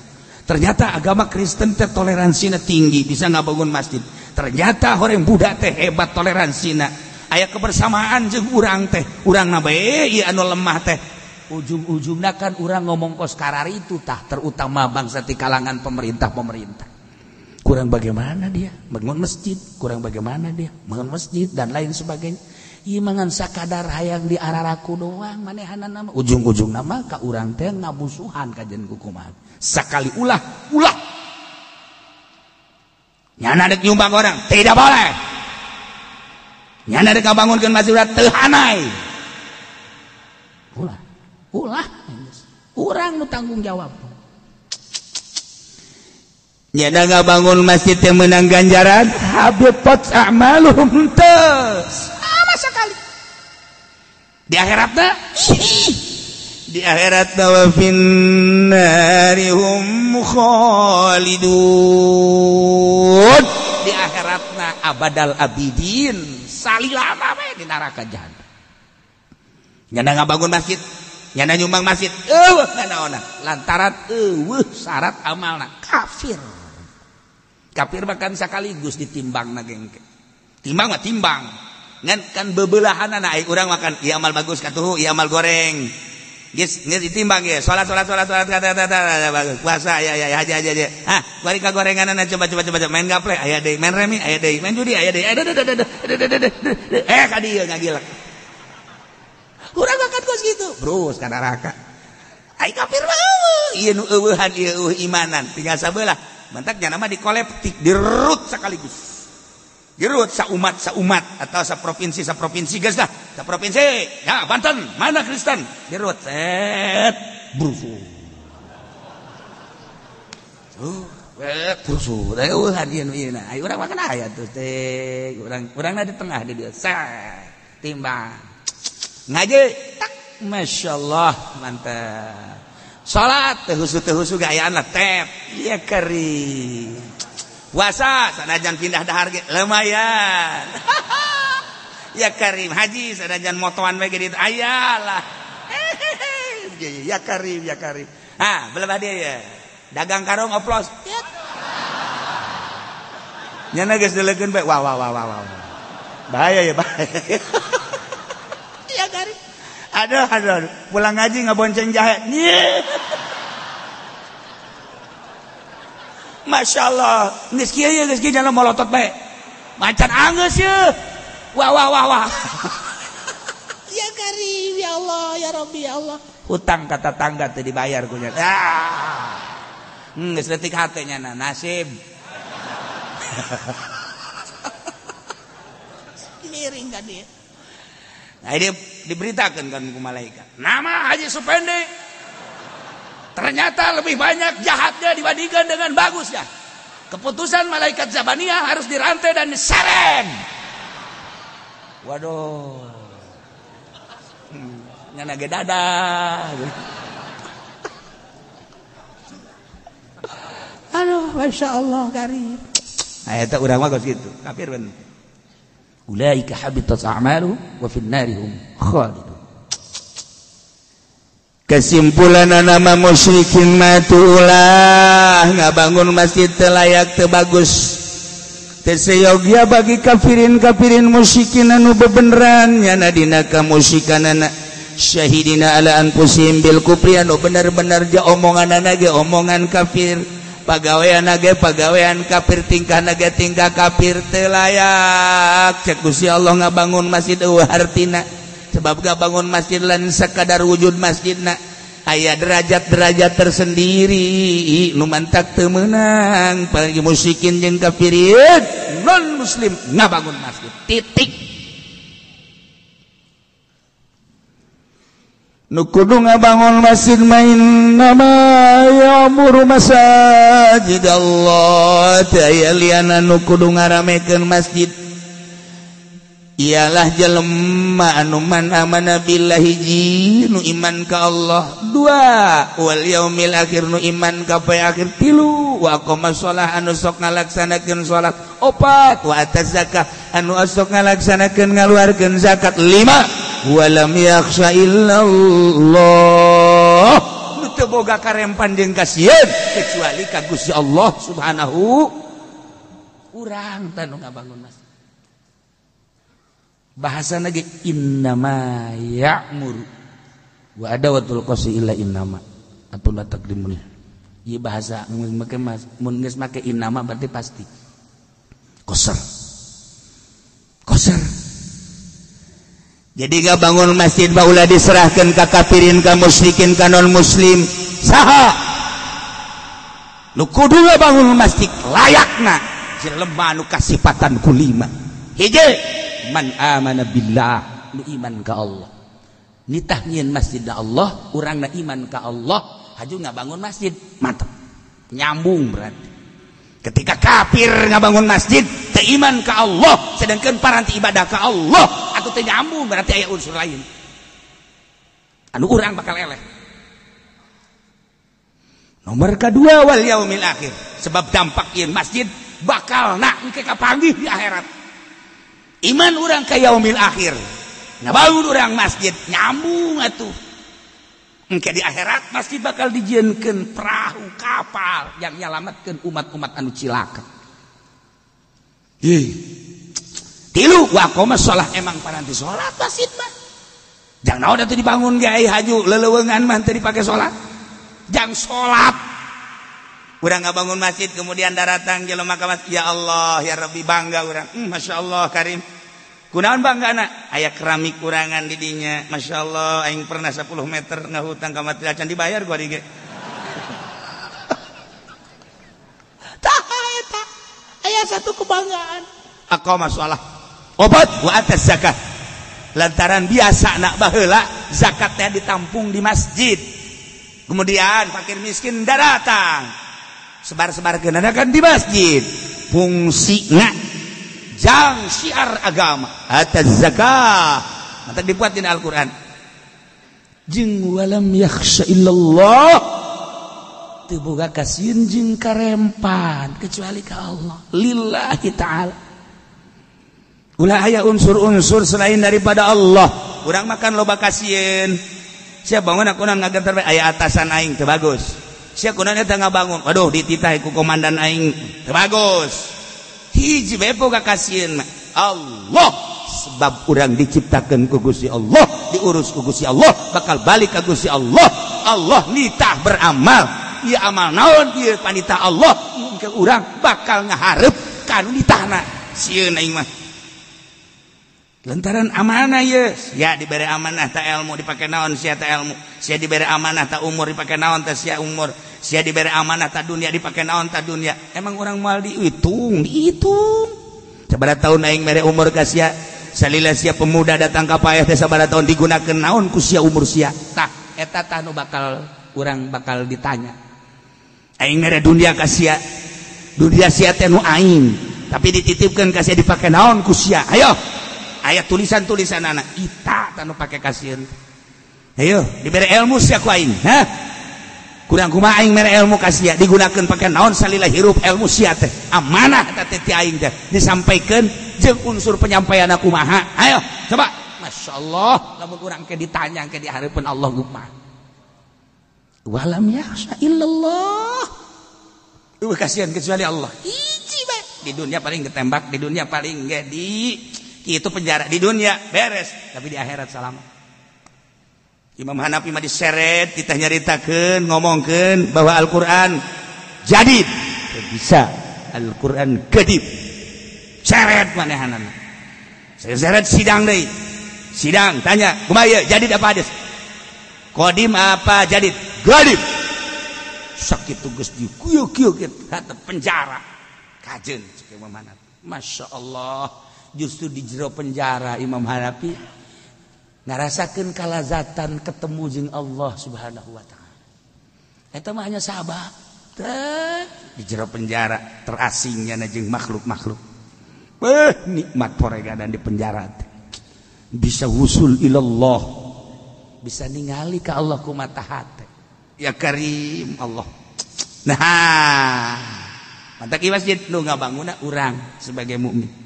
Speaker 2: Ternyata agama Kristen teh toleransina tinggi, bisa ngabangun masjid. Ternyata orang Buddha teh hebat toleransina. Aya kebersamaan jeung urang teh, urang na bae ieu anu lemah teh. Ujung-ujungna kan urang ngomong kos kararitu tah, terutama bangsa ti kalangan pemerintah-pemerintah. Kurang bagaimana dia bangun masjid, kurang bagaimana dia bangun masjid dan lain sebagainya. Ieu mangan sakadar hayang di araraku doang manehanana mah. Ujung-ujungna mah ka urang teh ngamusuhan kajen kukumaha. Sakali ulah, ulah. Nyana dek nyumbang orang, tidak boleh. Nyana dek ngabangunkeun masjid ulah teu hanai. Ulah, ulah. Urang nu tanggung jawab. Nyana ngabangun masjid teh meunang ganjaran, habitat a'maluhum teu. Sama sekali. Di akhiratna di akhirat wa finnari hum khalidun. Di akhiratna abadal abidin, salilama we di neraka jahanam. Nyana ngabangun masjid, nyana nyumbang masjid, eueuh nanaonna lantaran eueuh syarat amalna kafir. Kafir bahkan sekaligus ditimbang na gengke. Timbang mah timbang. Ngan kan bebelahanana ai urang makan ieu amal bagus katuhu, ieu amal goreng. Geus geus ditimbang ge. Salat salat salat salat kata bagus. Puasa ya ya haji haji haji. Ah, bari ka gorenganana coba coba coba main gaple aya deui, main remi aya deui, main judi aya deui. Eh ka dieu ngagilek. Urang makan kos gitu. Brus ka neraka. Ai kafir mah eueuh, ieu nu eueuhan ieu eueuh imanan. Tinggal sabelah. Mantak nya nama dikolektif, dirut sekaligus. Dirut saumat saumat atau saprovinsi saprovinsi geus dah. Saprovinsi, ya Banten, mana Kristen? Dirut set brusu. Brusu. Da eueuhan ieu nu ieu na. Ai urang mah kana aya tuh teh. Urang urangna di tengah di dieu. Set timbang. Ngaji tak masyaallah mantap. Salat teu husu gayaan lah tep. Iya kari. Puasa sanajan pindah dahar ge lumayan. Ya karim haji sanajan motoan we ge ditu aya lah. Ya karim ya karim. Ah, belah dia ya. Dagang karung oplos. Nyana geus deulekeun bae. Wah wah wah wah. Bahaya ya bahaya. Ya karim. Aduh aduh, pulang ngaji ngabonceng jahe. Masya Allah, geus kieu ye geus kieu jalan molotot bae. Macan anggeus ye. Wah wah wah wah. Ya karim ya Allah ya Rabbi ya Allah. Hutang kata tangga teu dibayar ku nya. Ah. Geus leutik hate nya nasib. Miring ka dieu. Nah, dia diberitakan kan ku malaikat. Nama Haji Supendi ternyata lebih banyak jahatnya dibandingkan dengan bagusnya. Keputusan malaikat Zabaniyah harus dirantai dan diseret. Waduh. Nyana ge dadah. Aduh, Masya Allah karim. Nah, eta urang mah geus kitu. Kafir bener. Ulaika habitat a'maluhum wa fin narihum khalidun.
Speaker 1: Kesimpulan nama musyrikin matulah ngabangun masjid teu layak teu bagus teu seyogia bagi kafirin-kafirin musyrikin anu bebeneran nyana dina kamusyrikanana syahidina ala anfusihim bil kufri anu bener-bener ja omonganana ge omongan kafir, pagaweanna ge pagawean kafir, tingkahna ge tingkah kafir teu layak. Cek Gusti Allah ngabangun masjid eueuh hartina. Sebab gak bangun masjid lan sekadar wujud masjidna aya derajat-derajat tersendiri nu mantak teu meunang bagi musyrikin jeung kafirin non muslim ngabangun masjid titik. Nu kudu ngabangun masjid main nama ya'muru masajid Allah teu aya liana nu kudu ngaramekeun masjid ialah jelema anu man amana billahi nu iman ka Allah, dua wal yaumil akhir nu iman ka poe akhir, tilu wa aqama shalah anu sok ngalaksanakeun salat, opat wa ataz zakah anu sok ngalaksanakeun ngaluarkeun zakat, lima walam yakhsha illallah nu teu boga karempan jeung kasieun kecuali ka Gusti Allah Subhanahu. Urang teh nu ngabangun masjid bahasa lagi innama ya'muru wa adawatul qasi illa innama atau la taqdimun. Ieu bahasa mun make mun geus make innama berarti pasti qasar. Qasar. Jadi gak bangun masjid baula diserahkan ka kafirin ka musyrikin ka non muslim. Saha nu kudu bangun masjid layakna jelema nu kasipatan ku lima. Hiji man amana billah nu iman ka Allah. Nitah nyieun masjid Allah, urangna iman ka Allah, haju ngabangun masjid, mantep. Nyambung berarti. Ketika kafir ngabangun masjid, teu iman ka Allah, sedangkan paranti ibadah ka Allah, atuh teu nyambung berarti aya unsur lain. Anu urang bakal eleh. Nomor kedua wal yaumil akhir. Sebab dampak ieu masjid bakal nak engke kapanggih di akhirat. Iman urang ka yaumil akhir, ngabangun urang masjid nyambung atuh. Engke di akhirat masjid bakal dijieunkeun perahu kapal yang nyalametkeun umat-umat anu cilaka. Ih. Tilu wa aqama shalah emang paranti salat masjid mah. Jang naon atuh dibangun ge ai haju leleuweungan mah teu dipake salat. Jang salat. Urang ngabangun masjid kemudian daratang jelema ka masjid, ya Allah ya Rabbi bangga urang. Masya Allah Karim. Kunaon banggana? Aya keramik kurangan di dinya. Masya Allah aing pernah 10 meter ngahutang ka material can dibayar gua di ge. Tah eta aya satu kebanggaan. Aqama shalah. Obat wa atas zakat. Lantaran biasa nak baheula zakatnya ditampung di masjid. Kemudian fakir miskin datang. Sebar-sebarkeun kan di masjid. Fungsina jang syiar agama atas zakah. Maka dibuat di Al-Qur'an. Jeung walam yakhsha illallah. Teu boga kasieun jeung karempan kecuali ka Allah. Lillahi ta'ala. Ulah aya unsur-unsur selain daripada Allah. Urang makan loba kasieun. Sia bangun akunan ngagentar bae aya atasan aing teu bagus. Sia kunaon eta ngabangun. Waduh dititah ku komandan aing teu bagus. Hiji bae boga kasieun mah Allah. Sebab urang diciptakeun ku Gusti Allah, diurus ku Gusti Allah, bakal balik ka Gusti Allah. Allah nitah beramal. Ieu amal naon ieu panitah Allah, ke urang bakal ngahareup ka nu nitahna. Sieun aing mah. Lantaran amanah ye, sia diberi amanah ta ilmu dipake naon sia ta ilmu, sia diberi amanah ta umur dipake naon ta sia umur, sia diberi amanah ta dunia dipake naon ta dunia. Emang orang moal dihitung, dihitung. Sabaraha tahun aing mere umur ka sia, salila sia pemuda datang ka paeh teh sabaraha tahun digunakeun naon ku sia umur sia. Tah eta tah nu bakal urang bakal ditanya. Aing mere dunia ka sia, dunia sia teh nu aing, tapi dititipkeun ka sia dipake naon ku sia. Ayo. Ayat tulisan-tulisan anak ita tanu pake kasieun. Ayo diberi ilmu sia ku aing, hah? Kurang kumaha aing mere ilmu ka sia digunakeun pake naon salila hirup ilmu sia teh. Amanah eta teh ti aing teh disampaikeun jeung unsur penyampaian kumaha. Ayo coba. Masyaallah lamun urang ke ditanya ke di hareupeun Allah kumaha. Walam yakhsha illallah. Eueuh kasieun kecuali Allah. Hiji bae. Di dunia paling ditembak, di dunia paling ge di itu penjara di dunia beres, tapi di akhirat selamat. Imam Hanafi mah diseret, kita nyaritakeun, ngomongkeun bahwa Al-Qur'an jadid. Bisa Al-Qur'an kedip. Seret manehanana. Saya seret sidang deui. Sidang tanya, kumaha ieu jadid apa hadis? Qadim apa jadid? Gadib. Sakitu geus dikieu-kieu kieu penjara. Kajeun cek Imam Hanafi. Masya Allah. Justru di jero penjara Imam Hanafi ngarasakeun kalazatan ketemu jeung Allah Subhanahu wa taala. Eta mah hanya sabab. Di jero penjara terasingnya jeung makhluk-makhluk. Beuh nikmat poregadan di penjara teh. Bisa wusul ilallah. Bisa ningali ka Allah ku mata hate. Ya Karim Allah. Nah, mantak ieu masjid nu ngabangunna urang sebagai mukmin.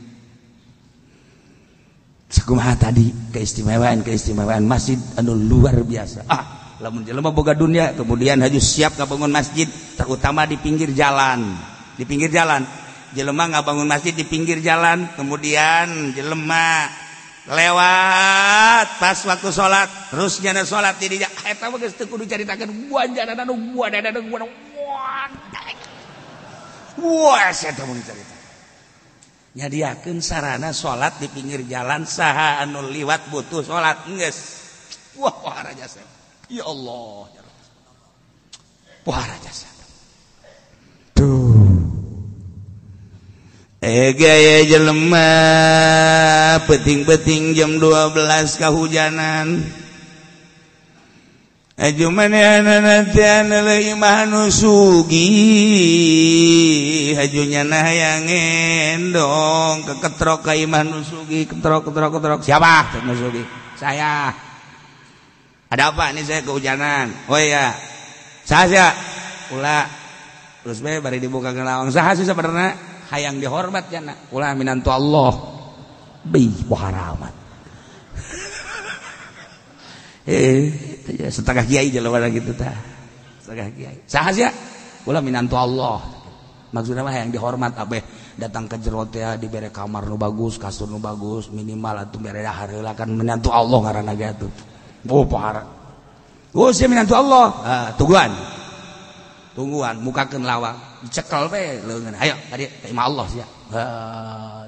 Speaker 1: Sakumaha tadi keistimewaan masjid anu luar biasa. Ah, lamun jelema boga dunia kemudian haju siap ngabangun masjid terutama di pinggir jalan. Di pinggir jalan. Jelema ngabangun masjid di pinggir jalan, kemudian jelema lewat pas waktu salat, terus nyana salat di dinya eta mah geus teu kudu caritakeun buanjana anu buadana anu wah eta mun carita. Nyadiakeun sarana salat di pinggir jalan saha anu liwat butuh salat geus. Wah wah jasa. Ya Allah ya Rabb. Wah jasa. Tuh. Gaya jelema peting-peting jam 12 kahujanan. Aju manehna teh imah nu sugih haju nyana hayang ngendong keketrok ka imah nu sugih ketrok ketrok ketrok. Siapa nu sugih? Saya. Ada apa ini saya kehujanan. Oh iya. Saha sia? Ulah. Terus bae bari dibuka lawang. Saha sih sabenerna hayang dihormat jana. Ulah minantu Allah. Bih poharamat. Setengah kiai jelema gitu tah. Setengah kiai. Saha sia? Ulah minantu Allah. Maksudna mah hayang dihormat abeh datang ke jero teh dibere kamar nu bagus, kasur nu bagus, minimal atuh bere dahar heula kan minantu Allah ngaranna ge atuh. Oh parah. Oh sia minantu Allah. Ah, tungguan. Tungguan mukakeun lawang, dicekel we leungeun. Ayo tadi ka imah Allah sia.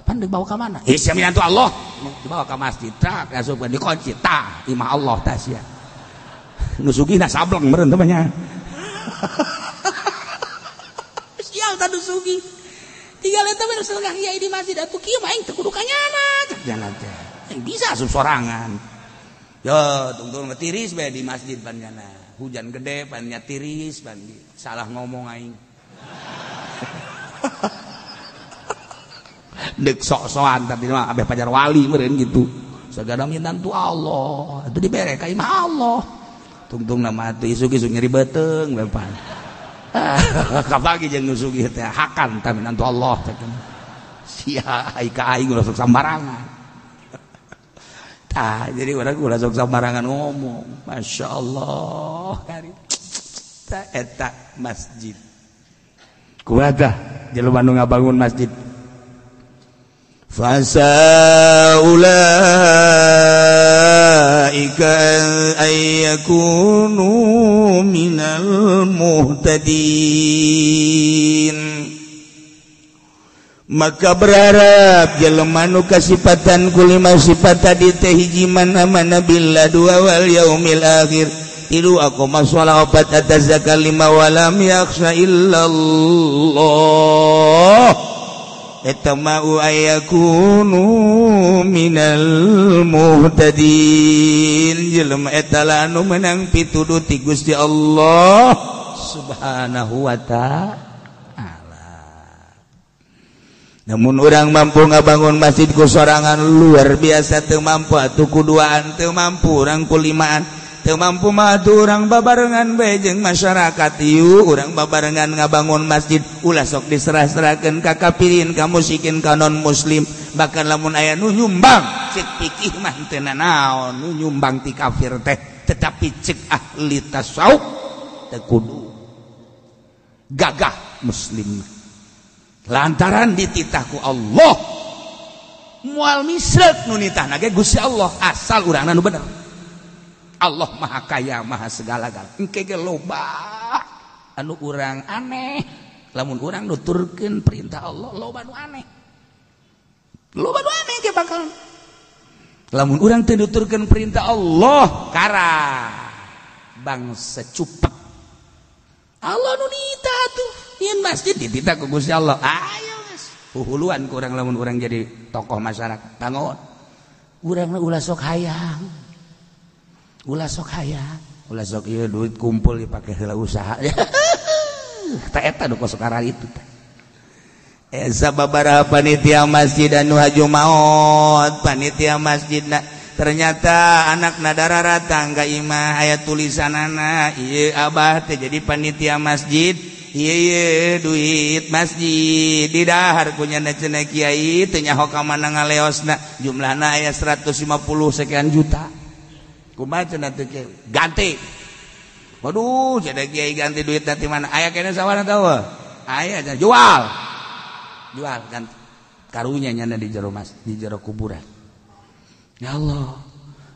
Speaker 1: Pan dibawa ka mana? Eh sia minantu Allah. Dibawa ka masjid, trak asupkeun dikunci. Tah, imah Allah tah sia. Nu sugihna sableng meureun teh nya. Sial tah nu sugih. Tinggal eta we setengah kiai di masjid atuh kieu mah aing teu kudu kanyana cek jana teh. Aing bisa asup sorangan. Yo tungtung tiris bae di masjid panjana. Hujan gede pannya tiris pan salah ngomong aing. Dek sok-sokan tadi mah abeh pajar wali meureun gitu. Sagala minantu Allah, atuh dibere ka imah Allah. Tungtung nama atuh isuk-isuk nyeri beuteung bae pan. Kapagi jeung nu sugih teh hakan tah minantu Allah teh. Sia ai ka aing ulah sok sambarangan. Tah jadi urang ulah sok sambarangan ngomong. Masya Allah kari. Tah eta masjid. Kumaha tah jelema nu ngabangun masjid.
Speaker 2: Fasa ulaika ayyakunu minal muhtadin. Maka berharap jelema nu kasipatan ku lima sifat tadi teh hiji mana mana billah dua wal yaumil akhir tilu aqama shalah opat atas zakat lima walam yakhsha illallah etama'u ayakunu minal muhtadin. Jelema eta anu menang pituduh ti Gusti Allah Subhanahu wa ta'ala. Namun urang mampu ngabangun masjid ku sorangan luar biasa teu mampu atuh ku duaan teu mampu urang ku limaan teu mampu mah atuh urang babarengan bae jeung masyarakat ieu urang babarengan ngabangun masjid ulah sok diserah-serahkeun ka kafirin ka musyrikin ka non muslim bahkan lamun aya nu nyumbang cek pikih mah teu nanaon nu nyumbang ti kafir teh tetapi cek ahli tasawuf teu kudu gagah muslim lantaran dititah ku Allah moal misrek nu nitahna ge Gusti Allah asal urangna nu bener. Allah maha kaya maha segala-gala engke ge loba anu urang aneh lamun urang nuturkeun perintah Allah loba nu aneh loba nu aneh ge bakal lamun urang teu nuturkeun perintah Allah kara bangsa cupek Allah nu nitah tuh nyeun masjid dititah ku Gusti Allah ayo geus huhuluan ku urang lamun urang jadi tokoh masyarakat bangun urang ulah sok hayang ulah sok hayang ulah sok ieu duit kumpul dipake heula usaha tah eta nu kos itu teh sababaraha panitia masjid anu haju maot panitia masjidna ternyata anak nadara ratang ka imah aya tulisanana ieu abah teh jadi panitia masjid ieu duit masjid didahar ku nyana cenah kiai teu nyaho ka mana ngaleosna jumlahna aya 150 sekian juta kumaha cenah teh ganti waduh cenah kiai ganti duit ti mana aya kene sawarna tahu aya jual jual ganti karunya nyana di jero mas di jero kuburan ya Allah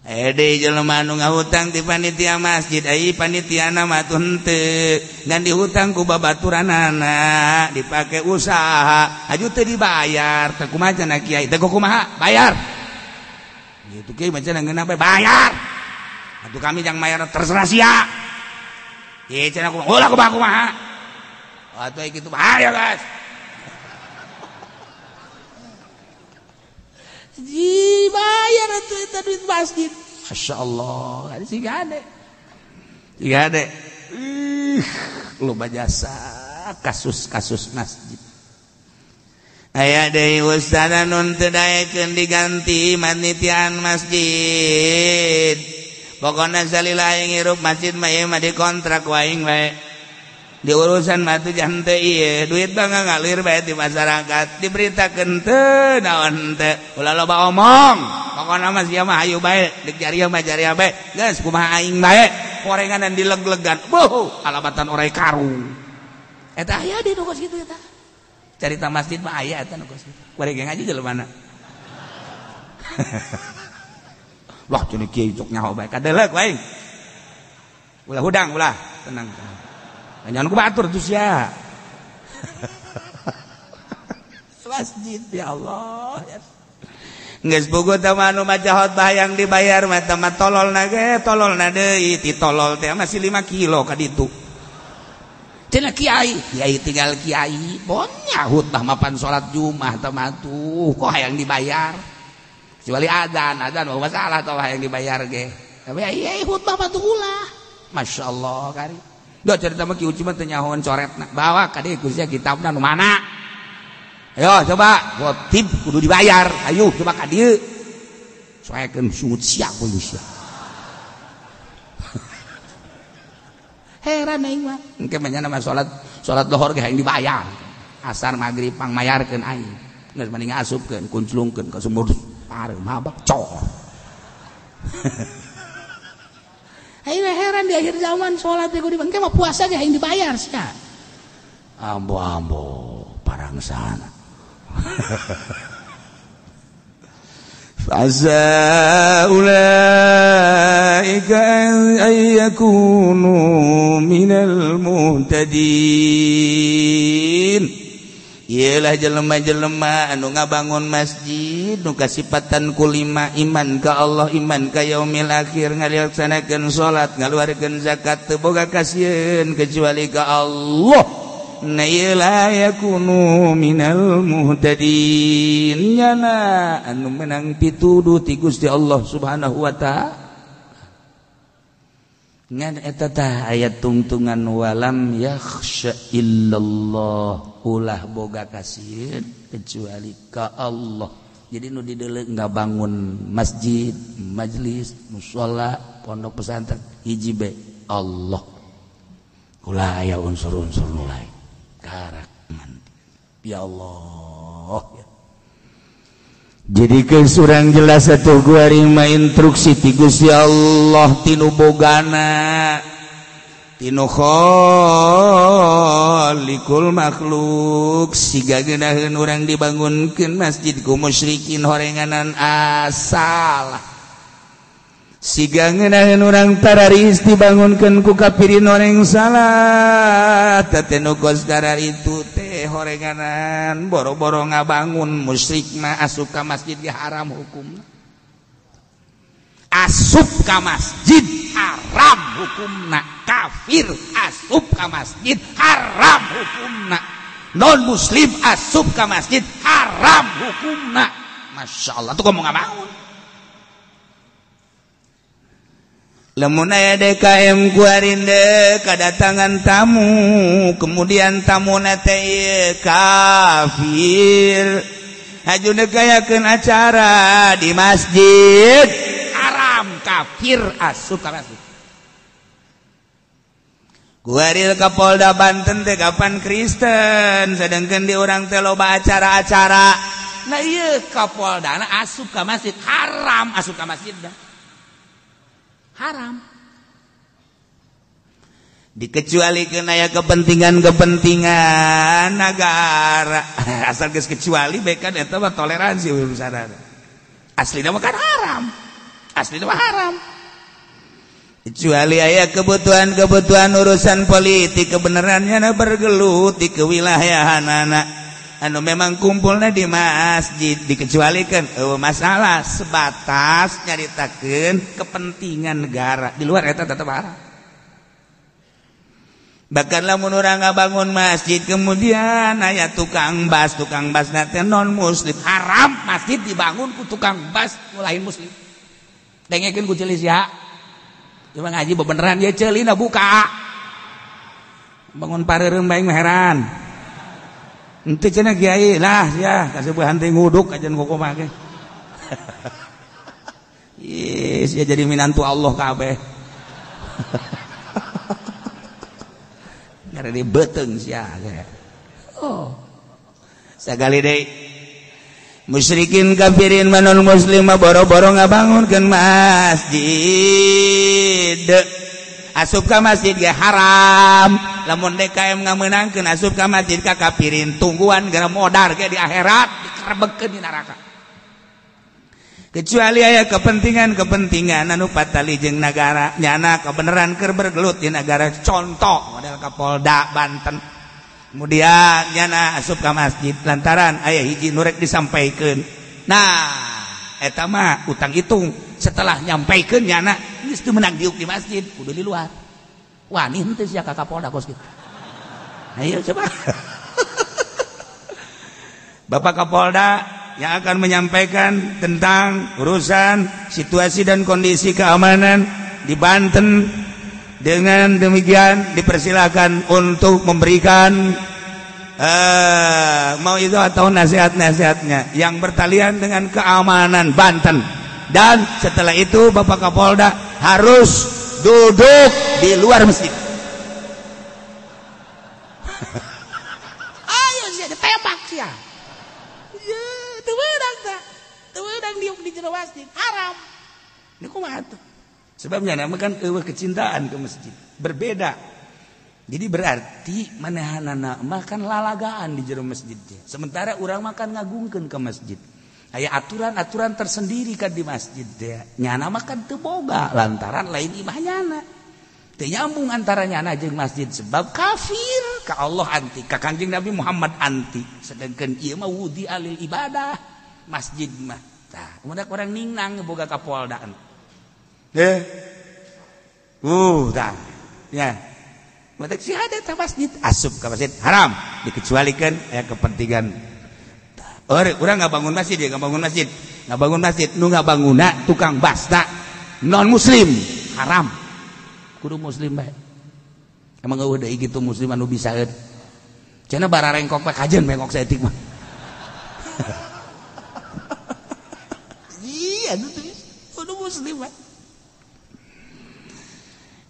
Speaker 2: deui jelema nu ngahutang ti panitia masjid ai panitiana mah tuh henteu ngan dihutang ku babaturanana dipake usaha aju teu dibayar teh kumaha cenah kiai teh kumaha bayar gitu kiai mah cenah ngeunah bae bayar atuh kami jang mayar terserah sia ieu cenah kumaha ulah kumaha kumaha atuh kitu bahaya guys dibayar atuh eta duit masjid. Masya Allah, siga ade. Siga ade. Ih, loba jasa kasus-kasus masjid. Aya deui ustaz nun teu daekeun diganti panitiaan masjid. Pokona salila aing hirup masjid mah ieu mah dikontrak ku aing bae. Di urusan mah tuh jangan teu ieu duit bangga ngalir bae di masyarakat diberitakeun teu naon teu ulah loba omong pokona mah sia mah hayu bae deuk jariah mah jariah bae geus kumaha aing bae korenganan dileg-legan beuh alabatan orai karung eta aya di nu kos kitu eta carita masjid mah aya eta nu kos kitu bari ge ngaji jelema mana.
Speaker 1: Wah cenah kiai cok nyaho bae kadeleuk aing. Ulah hudang ulah, tenang. Jangan ku batur tuh sia. Masjid ya Allah. Geus bogo teh mah anu maca khotbah yang dibayar mah teh mah tololna ge tololna deui ti tolol teh masih 5 kilo ka ditu. Cenah kiai, kiai tinggal kiai, bonya khutbah mapan salat Jumat teh mah tuh kok hayang dibayar. Kecuali adzan, adzan mah masalah teh hayang dibayar ge. Tapi ai khutbah mah tuh ulah. Masyaallah kari. Duh cerita mah ki Uci mah teu nyahoan coretna. Bawa ka dieu ku sia kitabna nu mana? Ayo coba khotib kudu dibayar. Ayo coba ka dieu. Soekeun sungut sia polisi. Heran aing mah. Engke mah nya salat salat lohor ge hayang dibayar. Asar magrib pangmayarkeun aing. Geus mending asupkeun kunclungkeun ka sumur pareum mabak cor. Aing heran di akhir zaman salat teh kudu engke mah puasa ge hayang dibayar sia. Ambo-ambo parangsana. Fa'asa ulaika an yakunu minal muhtadin. Iyalah jelema-jelema anu ngabangun masjid nu kasipatan kulima iman ka Allah, iman ka yaumil akhir, ngalaksanakeun salat, ngaluarkeun zakat, teu boga kasieun kecuali ka Allah. Na la yakunu minal muhtadin. Nyana anu menang pituduh ti Gusti Allah Subhanahu wa ta'ala. Ngan eta tah ayat tungtungan walam yakhsha illallah, ulah boga kasieun kecuali ka Allah. Jadi nu dideuleu ngabangun masjid, majelis, musala, pondok pesantren hiji be Allah. Ulah aya unsur-unsur nu lain. Karak ya Allah. Jadi kesurang jelas satu gua mah instruksi ti Gusti Allah tinu bogana tinu khaliqul makhluk siga geunaheun urang dibangunkeun masjid ku musyrikin horenganan asal. Siga ngeunaheun urang tararis dibangunkeun ku kafirin oreng salah. Teh nu kos itu teh horenganan boro-boro ngabangun musyrik mah asup ka masjid ge haram hukumna. Asup ka masjid haram hukumna. Kafir asup ka masjid haram hukumna. Non muslim asup ka masjid haram hukumna. Masya Allah tuh ngomong ngabangun. Lamun aya DKM kuarinde kedatangan tamu, kemudian tamu teh kafir, haju kayakeun acara di masjid haram, kafir asup ka masjid. Kuaril ka Polda Banten teh kapan Kristen, sedangkan di urang teh loba acara-acara. Nah ieu ka Poldana asup ka masjid haram, asup ka masjid dah. Haram. Dikecualikan aya kepentingan-kepentingan negara. Asal geus kecuali bae kan eta mah toleransi urusanana. Aslina mah kan haram. Aslina mah haram. Kecuali aya kebutuhan-kebutuhan urusan politik kebenarannya na bergelut di kewilayahanana. Anu memang kumpulnya di masjid dikecualikan masalah sebatas nyaritakeun kepentingan negara di luar eta tetep haram. Bahkan lamun urang ngabangun masjid kemudian aya tukang bas teh non muslim haram, masjid dibangun ku tukang bas nu lain muslim. Dengekeun ku ceuli sia. Cuma ngaji bebeneran ye ceulina buka. Bangun pareureum bae mah heran. Ente cenah kiai lah sia kasebuhan teh nguduk ajan kokomaha ge. Ih, sia jadi minantu Allah kabeh. Ngare di beuteung sia ge. Oh. Sagali deui. Musyrikin kafirin manon muslim mah boro-boro ngabangunkeun masjid. Asup ka masjid ge haram. Lamun DKM ngamenangkeun asup ka masjid ka kafirin tungguan gara modar ge di akhirat dikerebegkeun di neraka.
Speaker 2: Kecuali aya kepentingan-kepentingan anu patali jeung nagara nyana kebenaran keur bergelut di nagara, contoh model Kapolda Banten. Kemudian nyana asup ka masjid lantaran aya hiji nu rek disampaikeun. Nah, eta mah utang hitung setelah nyampaikeun nyana geus teu meunang diuk di masjid, kudu di luar. Wani henteu sia ka Kapolda kos kitu. Ayo coba. Bapak Kapolda yang akan menyampaikan tentang urusan situasi dan kondisi keamanan di Banten, dengan demikian dipersilakan untuk memberikan mau itu atau nasihat-nasihatnya yang bertalian dengan keamanan Banten. Dan setelah itu Bapak Kapolda harus duduk di luar masjid. Ayo sih ditembak sih ya. Diuk di jero masjid haram. Ini kumaha tuh? Sebabnya nama kan eueuh kecintaan ke masjid. Berbeda. Jadi berarti manehanana mah kan lalagaan di jero masjid. Sementara urang mah kan ngagungkeun ke masjid. Aya aturan-aturan tersendiri kan di masjid teh. Nyana mah kan teu boga lantaran lain imah nyana. Teu nyambung antara nyana jeung masjid sebab kafir ka Allah anti, ka Kanjeng Nabi Muhammad anti. Sedangkan ieu mah wudi alil ibadah masjid mah. Tah, kemudian orang ningnang boga Kapoldaan. Deh. Tah. Ya. Matak si ada ta masjid asup ka masjid haram dikecualikan aya kepentingan. Urang ngabangun masjid ya, ngabangun masjid. Ngabangun masjid nu ngabanguna tukang basta non muslim haram. Kudu muslim bae. Emang eueuh deui kitu muslim anu bisaeun. Cenah bararengkok bae kajeun bengkok saeutik mah. Muslim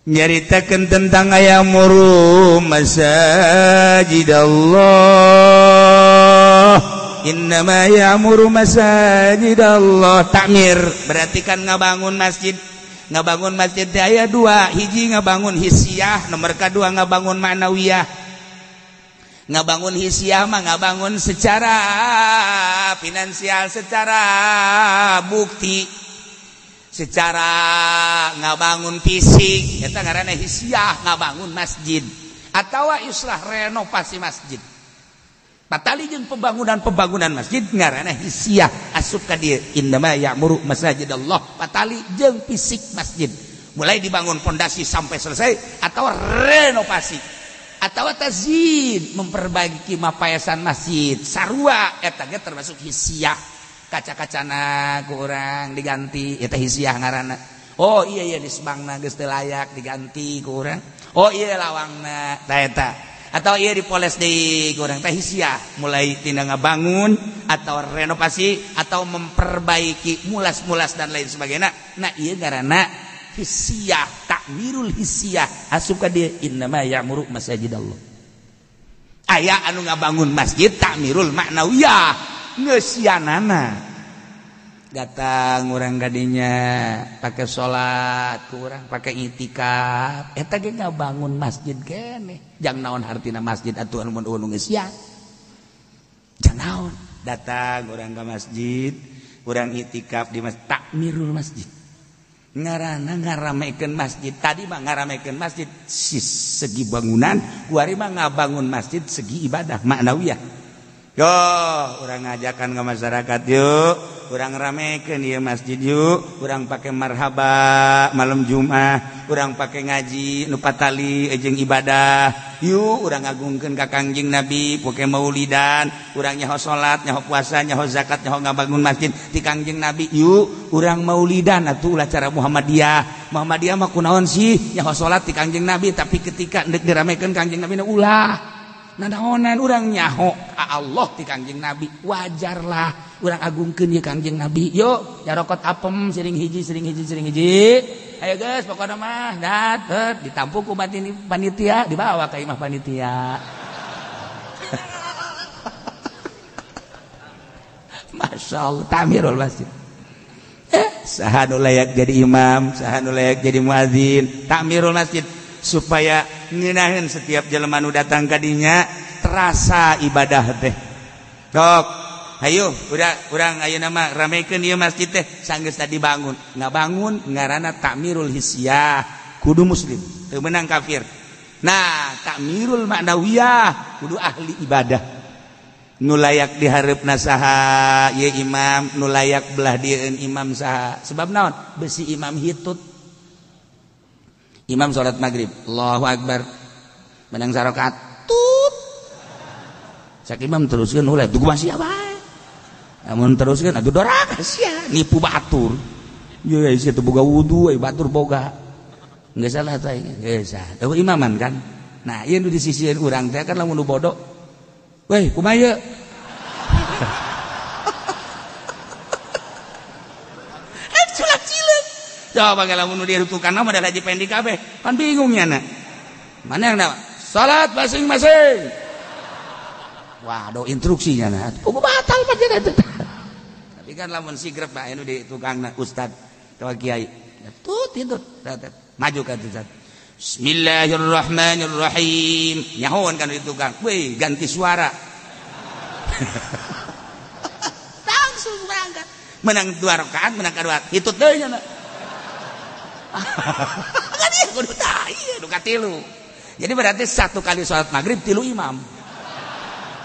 Speaker 2: nyaritakeun tentang ayamuru masajid Allah, innama ya'muru masajid Allah. Takmir berarti kan ngabangun masjid. Ngabangun masjid teh aya dua, hiji ngabangun hissiyah, nomor kadua ngabangun ma'nawiyah. Ngabangun hissiyah mah ngabangun secara finansial, secara bukti, secara ngabangun fisik, eta ngaranna hissiyah, ngabangun masjid atawa islah renovasi masjid. Patali jeung pembangunan-pembangunan masjid ngaranna hissiyah, asup ka dieu innama ya'muru masajidallah. Patali jeung fisik masjid, mulai dibangun pondasi sampai selesai atau renovasi atau tazyin, memperbaiki mapayasan masjid sarua eta ge termasuk hissiyah. Kaca-kacana ku urang diganti eta hissiyah ngaranna. Oh iya iya disbangna geus teu layak diganti ku urang. Oh iya lawangna ta eta. Atau iya dipoles deui ku urang teh hissiyah, mulai tina ngabangun atau renovasi atau memperbaiki mulas-mulas dan lain sebagainya. Nah ieu ngaranna hissiyah, takmirul hissiyah asup ka dieu innama ya'muru masajidallah. Aya anu ngabangun masjid takmirul ma'nawiyah, ngeusianana. Datang urang kadinya pakai salat, kurang pakai itikaf, eta ge ngabangun masjid keneh. Jang naon hartina masjid atuh anu mun ngeusian. Jang naon? Datang urang ka masjid, urang itikaf di masjid, takmirul masjid. Ngaranna ngaramekeun masjid. Tadi mah ngaramekeun masjid segi bangunan, kuari mah ngabangun masjid segi ibadah maknawiyah. Yo, urang ngajakan ke masyarakat yuk, urang ramekeun ieu masjid yuk, urang pake marhaba malam Jumat, urang pake ngaji nu patali jeung ibadah, yuk urang ngagungkeun ka Kangjeng Nabi, poke maulidan, urang nyaho salat, nyaho puasa, nyaho zakat, nyaho ngabangun masjid ti Kangjeng Nabi, yuk urang maulidan atuh ulah cara Muhammadiyah. Muhammadiyah mah kunaon sih nyaho salat ti Kangjeng Nabi, tapi ketika deuk diramekeun Kangjeng Nabi ulah. Nanaonan urang nyaho ka Allah ti Kangjeng Nabi, wajarlah urang agungkeun ye Kangjeng Nabi. Yuk nyarokot apem siring hiji siring hiji siring hiji. Ayo guys pokona mah dat ditampung ku panitia dibawa ka imah panitia. Masya Allah tamirul masjid. Saha nu layak jadi imam, saha nu layak jadi muazin, takmirul masjid supaya ngeunaheun setiap jelema nu datang ka dinya terasa ibadah teh. Dok, Hayu, udah urang ayeuna mah ramekeun ieu masjid teh sanggeus tadi bangun. Ngabangun ngaranna takmirul hissiyah, kudu muslim, teu meunang kafir. Nah, takmirul maknawiyah kudu ahli ibadah. Nu layak diharepna saha ieu imam, nu layak belah dieun imam saha. Sebab naon? Besi imam hitut. Imam salat maghrib, Allahu akbar. Menang sarakaat, tut. Cak imam teruskeun ulah dugu masih bae. Amun teruskeun atuh doraka sia, nipu batur. Ye sia teu boga wudu, we batur boga. Geus salah teh, geus salah. Eueuh imaman kan. Nah, ieu nu disisieun urang teh kan lamun nu bodoh. Weh, kumaha ieu? Culak cileuk. Coba lamun nu dirutukan mah da haji pendi kabeh. Pan bingung nya na. Mana yang na? Salat masing-masing. Waduh instruksinya nah. Kudu batal panjenengan. Tapi kan lamun sigrep bae nu di tukangna ustad atawa kiai. Tut itu maju ka ustad. Bismillahirrahmanirrahim. Nyahoan kan di tukang. Weh, ganti suara. Langsung berangkat. Menang 2 rakaat, menang kedua. Hitut deui nya. Kan ieu kudu tah ieu nu katilu. Jadi berarti satu kali salat maghrib 3 imam.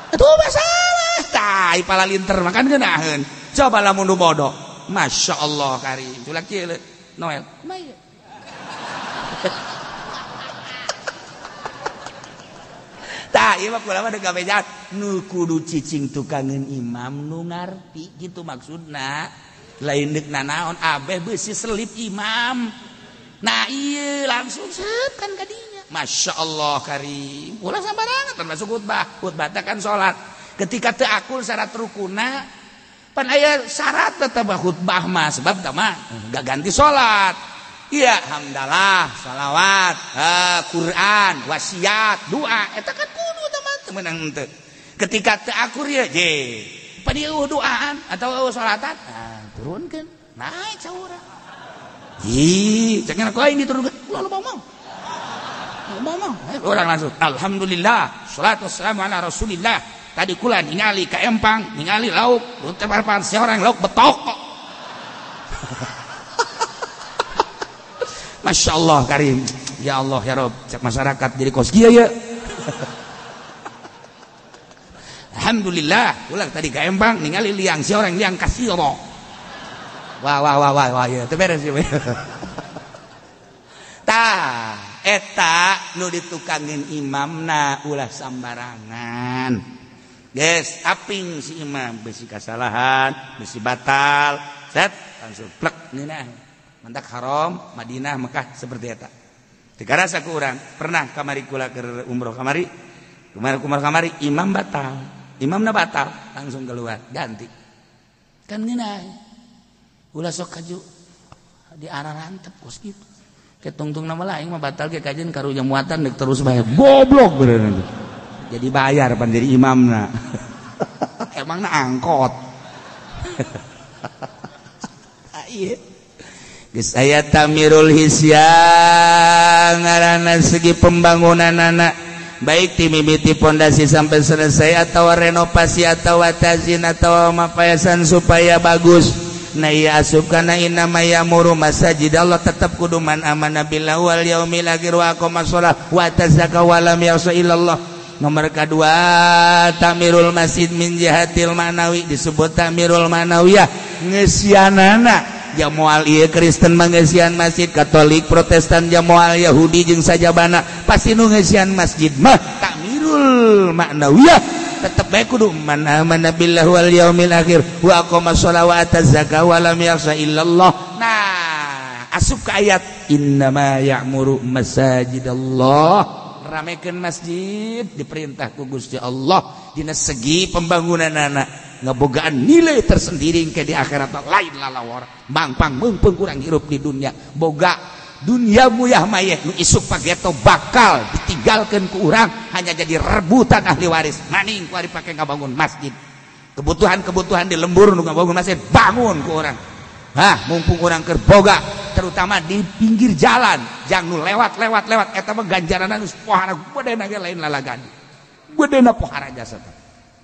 Speaker 2: Itu masalah tai pala linter makan geunaheun. Coba lamun nu bodoh. Masya Allah karim. Culak cileuk Noel. Kumaha ieu? Tah ieu mah kula mah deuk gabejaan nu kudu cicing tukangeun imam nu ngarti kitu maksudna. Lain deuk nanaon abeh beusi selip imam. Nah ieu langsung sep kan kadinya. Masya Allah karim. Ulah sambarangan termasuk khutbah. Khutbah teh kan salat. Ketika teu akul syarat rukuna, pan aya syarat tetep khutbah mah sebab tah mah gak ganti salat. Iya, hamdalah, salawat, Quran, wasiat, doa eta kan kudu tah mah teu meunang henteu. Ketika teu akur ye, je. Pan ieu doaan atau eueuh salatan, nah, turunkeun, naik saurang. Ih, cenah ku aing diturunkeun, ulah loba omong. Ngomong, orang langsung alhamdulillah, salatu wassalamu ala rasulillah. Tadi kula ningali ka empang, ningali lauk, rute parpan seorang lauk betok kok. Masya Allah karim. Ya Allah ya Rob, cek masyarakat jadi kos kieu ya. Alhamdulillah, kula tadi ka empang ningali liang seorang liang kasih Allah. Wah wah wah wah wah ya, teu beres ieu. Tah eta nu ditukangin imamna ulah sambarangan. Geus aping si imam besi kasalahan, besi batal, set langsung plek ngeunah. Mantak haram Madinah Mekah seperti eta. Teu karasa ku urang pernah kamari kula keur umroh kamari, kemarin umroh kamari imam batal, imamna batal langsung keluar ganti. Kan ngeunah. Ulah sok kaju di arah rantep kos kitu. Ketungtung nama lain mah batal ge kajian karunya muatan dek terus bayar goblok beneran. Jadi bayar pan jadi imamna. Emangna angkot. Ieu. Geus aya tamirul hisya ngaranna segi pembangunanana baik ti mimiti pondasi sampai selesai atau renovasi atau tazin atau mapayasan supaya bagus. Nah iya asup kana innama ya'muru masajid Allah tetap kudu man amana billahi wal yaumil akhir wa aqama shalah wa tazakka wa lam yakhsha illallah. Nomor kedua tamirul masjid min jihatil ma'nawi disebut tamirul ma'nawiyah ngeusianana jamoal ieu Kristen mangeusian masjid, Katolik, Protestan jamoal Yahudi jeung sajabana pasti nu ngeusian masjid mah tamirul ma'nawiyah tetep bae kudu man amana billahi wal yaumil akhir wa aqama shalah wa ataz zakah wa lam yakhsha illallah. Nah, asup ke ayat innama ya'muru masajidallah, ramekeun masjid diperintah ku Gusti Allah dina segi pembangunanana ngebogaan nilai tersendiri ke di akhirat lain lalawar mangpang meungpeung kurang hirup di dunia boga dunia muyah mayeh nu isuk pageto bakal ditinggalkan ku urang hanya jadi rebutan ahli waris maning ku ari pake ngabangun masjid kebutuhan-kebutuhan di lembur nu ngabangun masjid bangun ku urang. Hah, mumpung urang keur boga terutama di pinggir jalan jang nu lewat lewat lewat eta mah ganjaranna geus pohara bedena ge lain lalagan bedena pohara jasa teh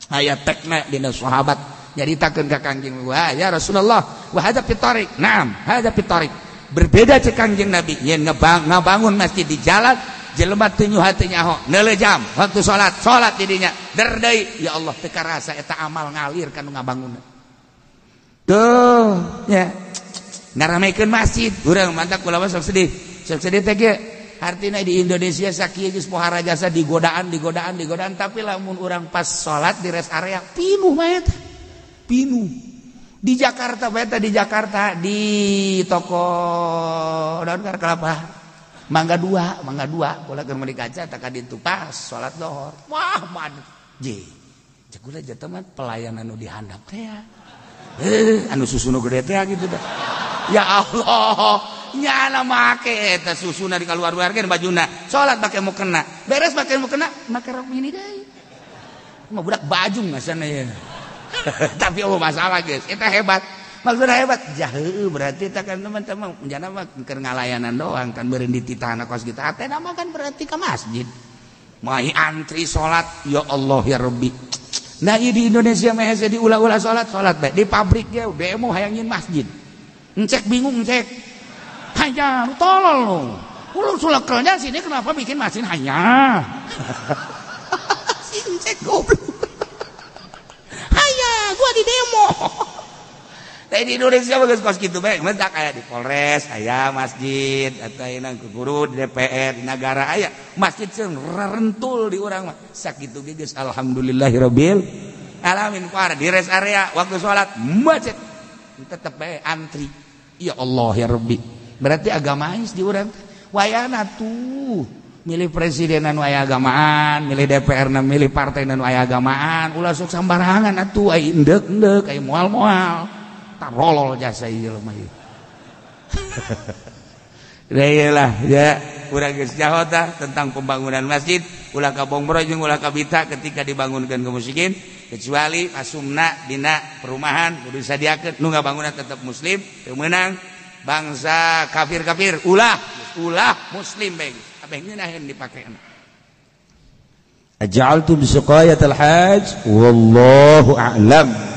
Speaker 2: aya tekna dina sahabat Nyaritakeun ka Kangjeng, wah ya Rasulullah, wa hadza fi tariq. Naam, hadza fi tariq. Berbeda cek Kangjeng Nabi, yen ngabangun masjid di jalan, jelema teu nyuha teu nyaho, neuleuh jam waktu salat, salat di dinya. Der deui, ya Allah teu karasa eta amal ngalir ka nu ngabangunna. Tuh, nya. Ngaramekeun masjid, urang mantak kula mah sok sedih. Sok sedih teh kieu. Artinya di Indonesia sakieu geus pohara jasa digodaan, digodaan, digodaan, tapi lamun urang pas salat di rest area pinuh mah eta. Pinuh. Di Jakarta beta di Jakarta di toko daun kelapa Mangga dua, Mangga dua, kula keur meuli kaca tak ditu pas salat lohor. Wah, man. Je. Cek kula jatuh mah pelayanan nu dihandap teh ya. Anu susuna gede teh gitu dah. Ya Allah, nyana make eta susuna di kaluar-luarkeun bajuna. Salat make mukena, beres make mukena, make rok mini deui. Mah budak bajung ngasana ya. Tapi oh masalah guys, eta hebat. Maksudnya hebat, jaheu berarti eta kan teman-teman jana mah keur ngalayanan doang kan beureun dititahna kos kitu. Atena mah kan berarti ka masjid. Mai antri salat, ya Allah ya Rabbi. Nah ieu di Indonesia mah hese diulah-ulah salat, salat bae. Di pabrik ge demo hayang nyeun masjid. Encek bingung encek. Hanya tolol lu. Ulun sulakelnya sini kenapa bikin masjid hanya? Si encek goblok. Hanya gua di demo. Tapi di Indonesia bagus kos gitu bae, mentak aya di Polres, aya masjid atau aya ke guru di DPR, di negara aya masjid seung rentul di urang mah. Sakitu ge geus alhamdulillahirabbil alamin. Par di rest area waktu salat macet tetep bae antri. Ya Allah ya Rabbi. Berarti agamais di urang wayana tuh milih presidenan aya agamaan, milih DPR na milih partai nu aya agamaan, ulah sok sambarangan atuh ai endek-endek ai moal-moal. Tarolol jasa ieu mah ieu. Lah ya urang geus nyaho tah tentang pembangunan masjid, ulah ka Bongbro jeung ulah ka Bita ketika dibangunkeun ke musikin, kecuali asumna dina perumahan kudu disadiakeun nu ngabangunna tetep muslim, teu meunang bangsa kafir-kafir, ulah ulah muslim bae abeh ngeunaheun dipakena.
Speaker 1: Aj'altum siqayatal hajj wallahu a'lam.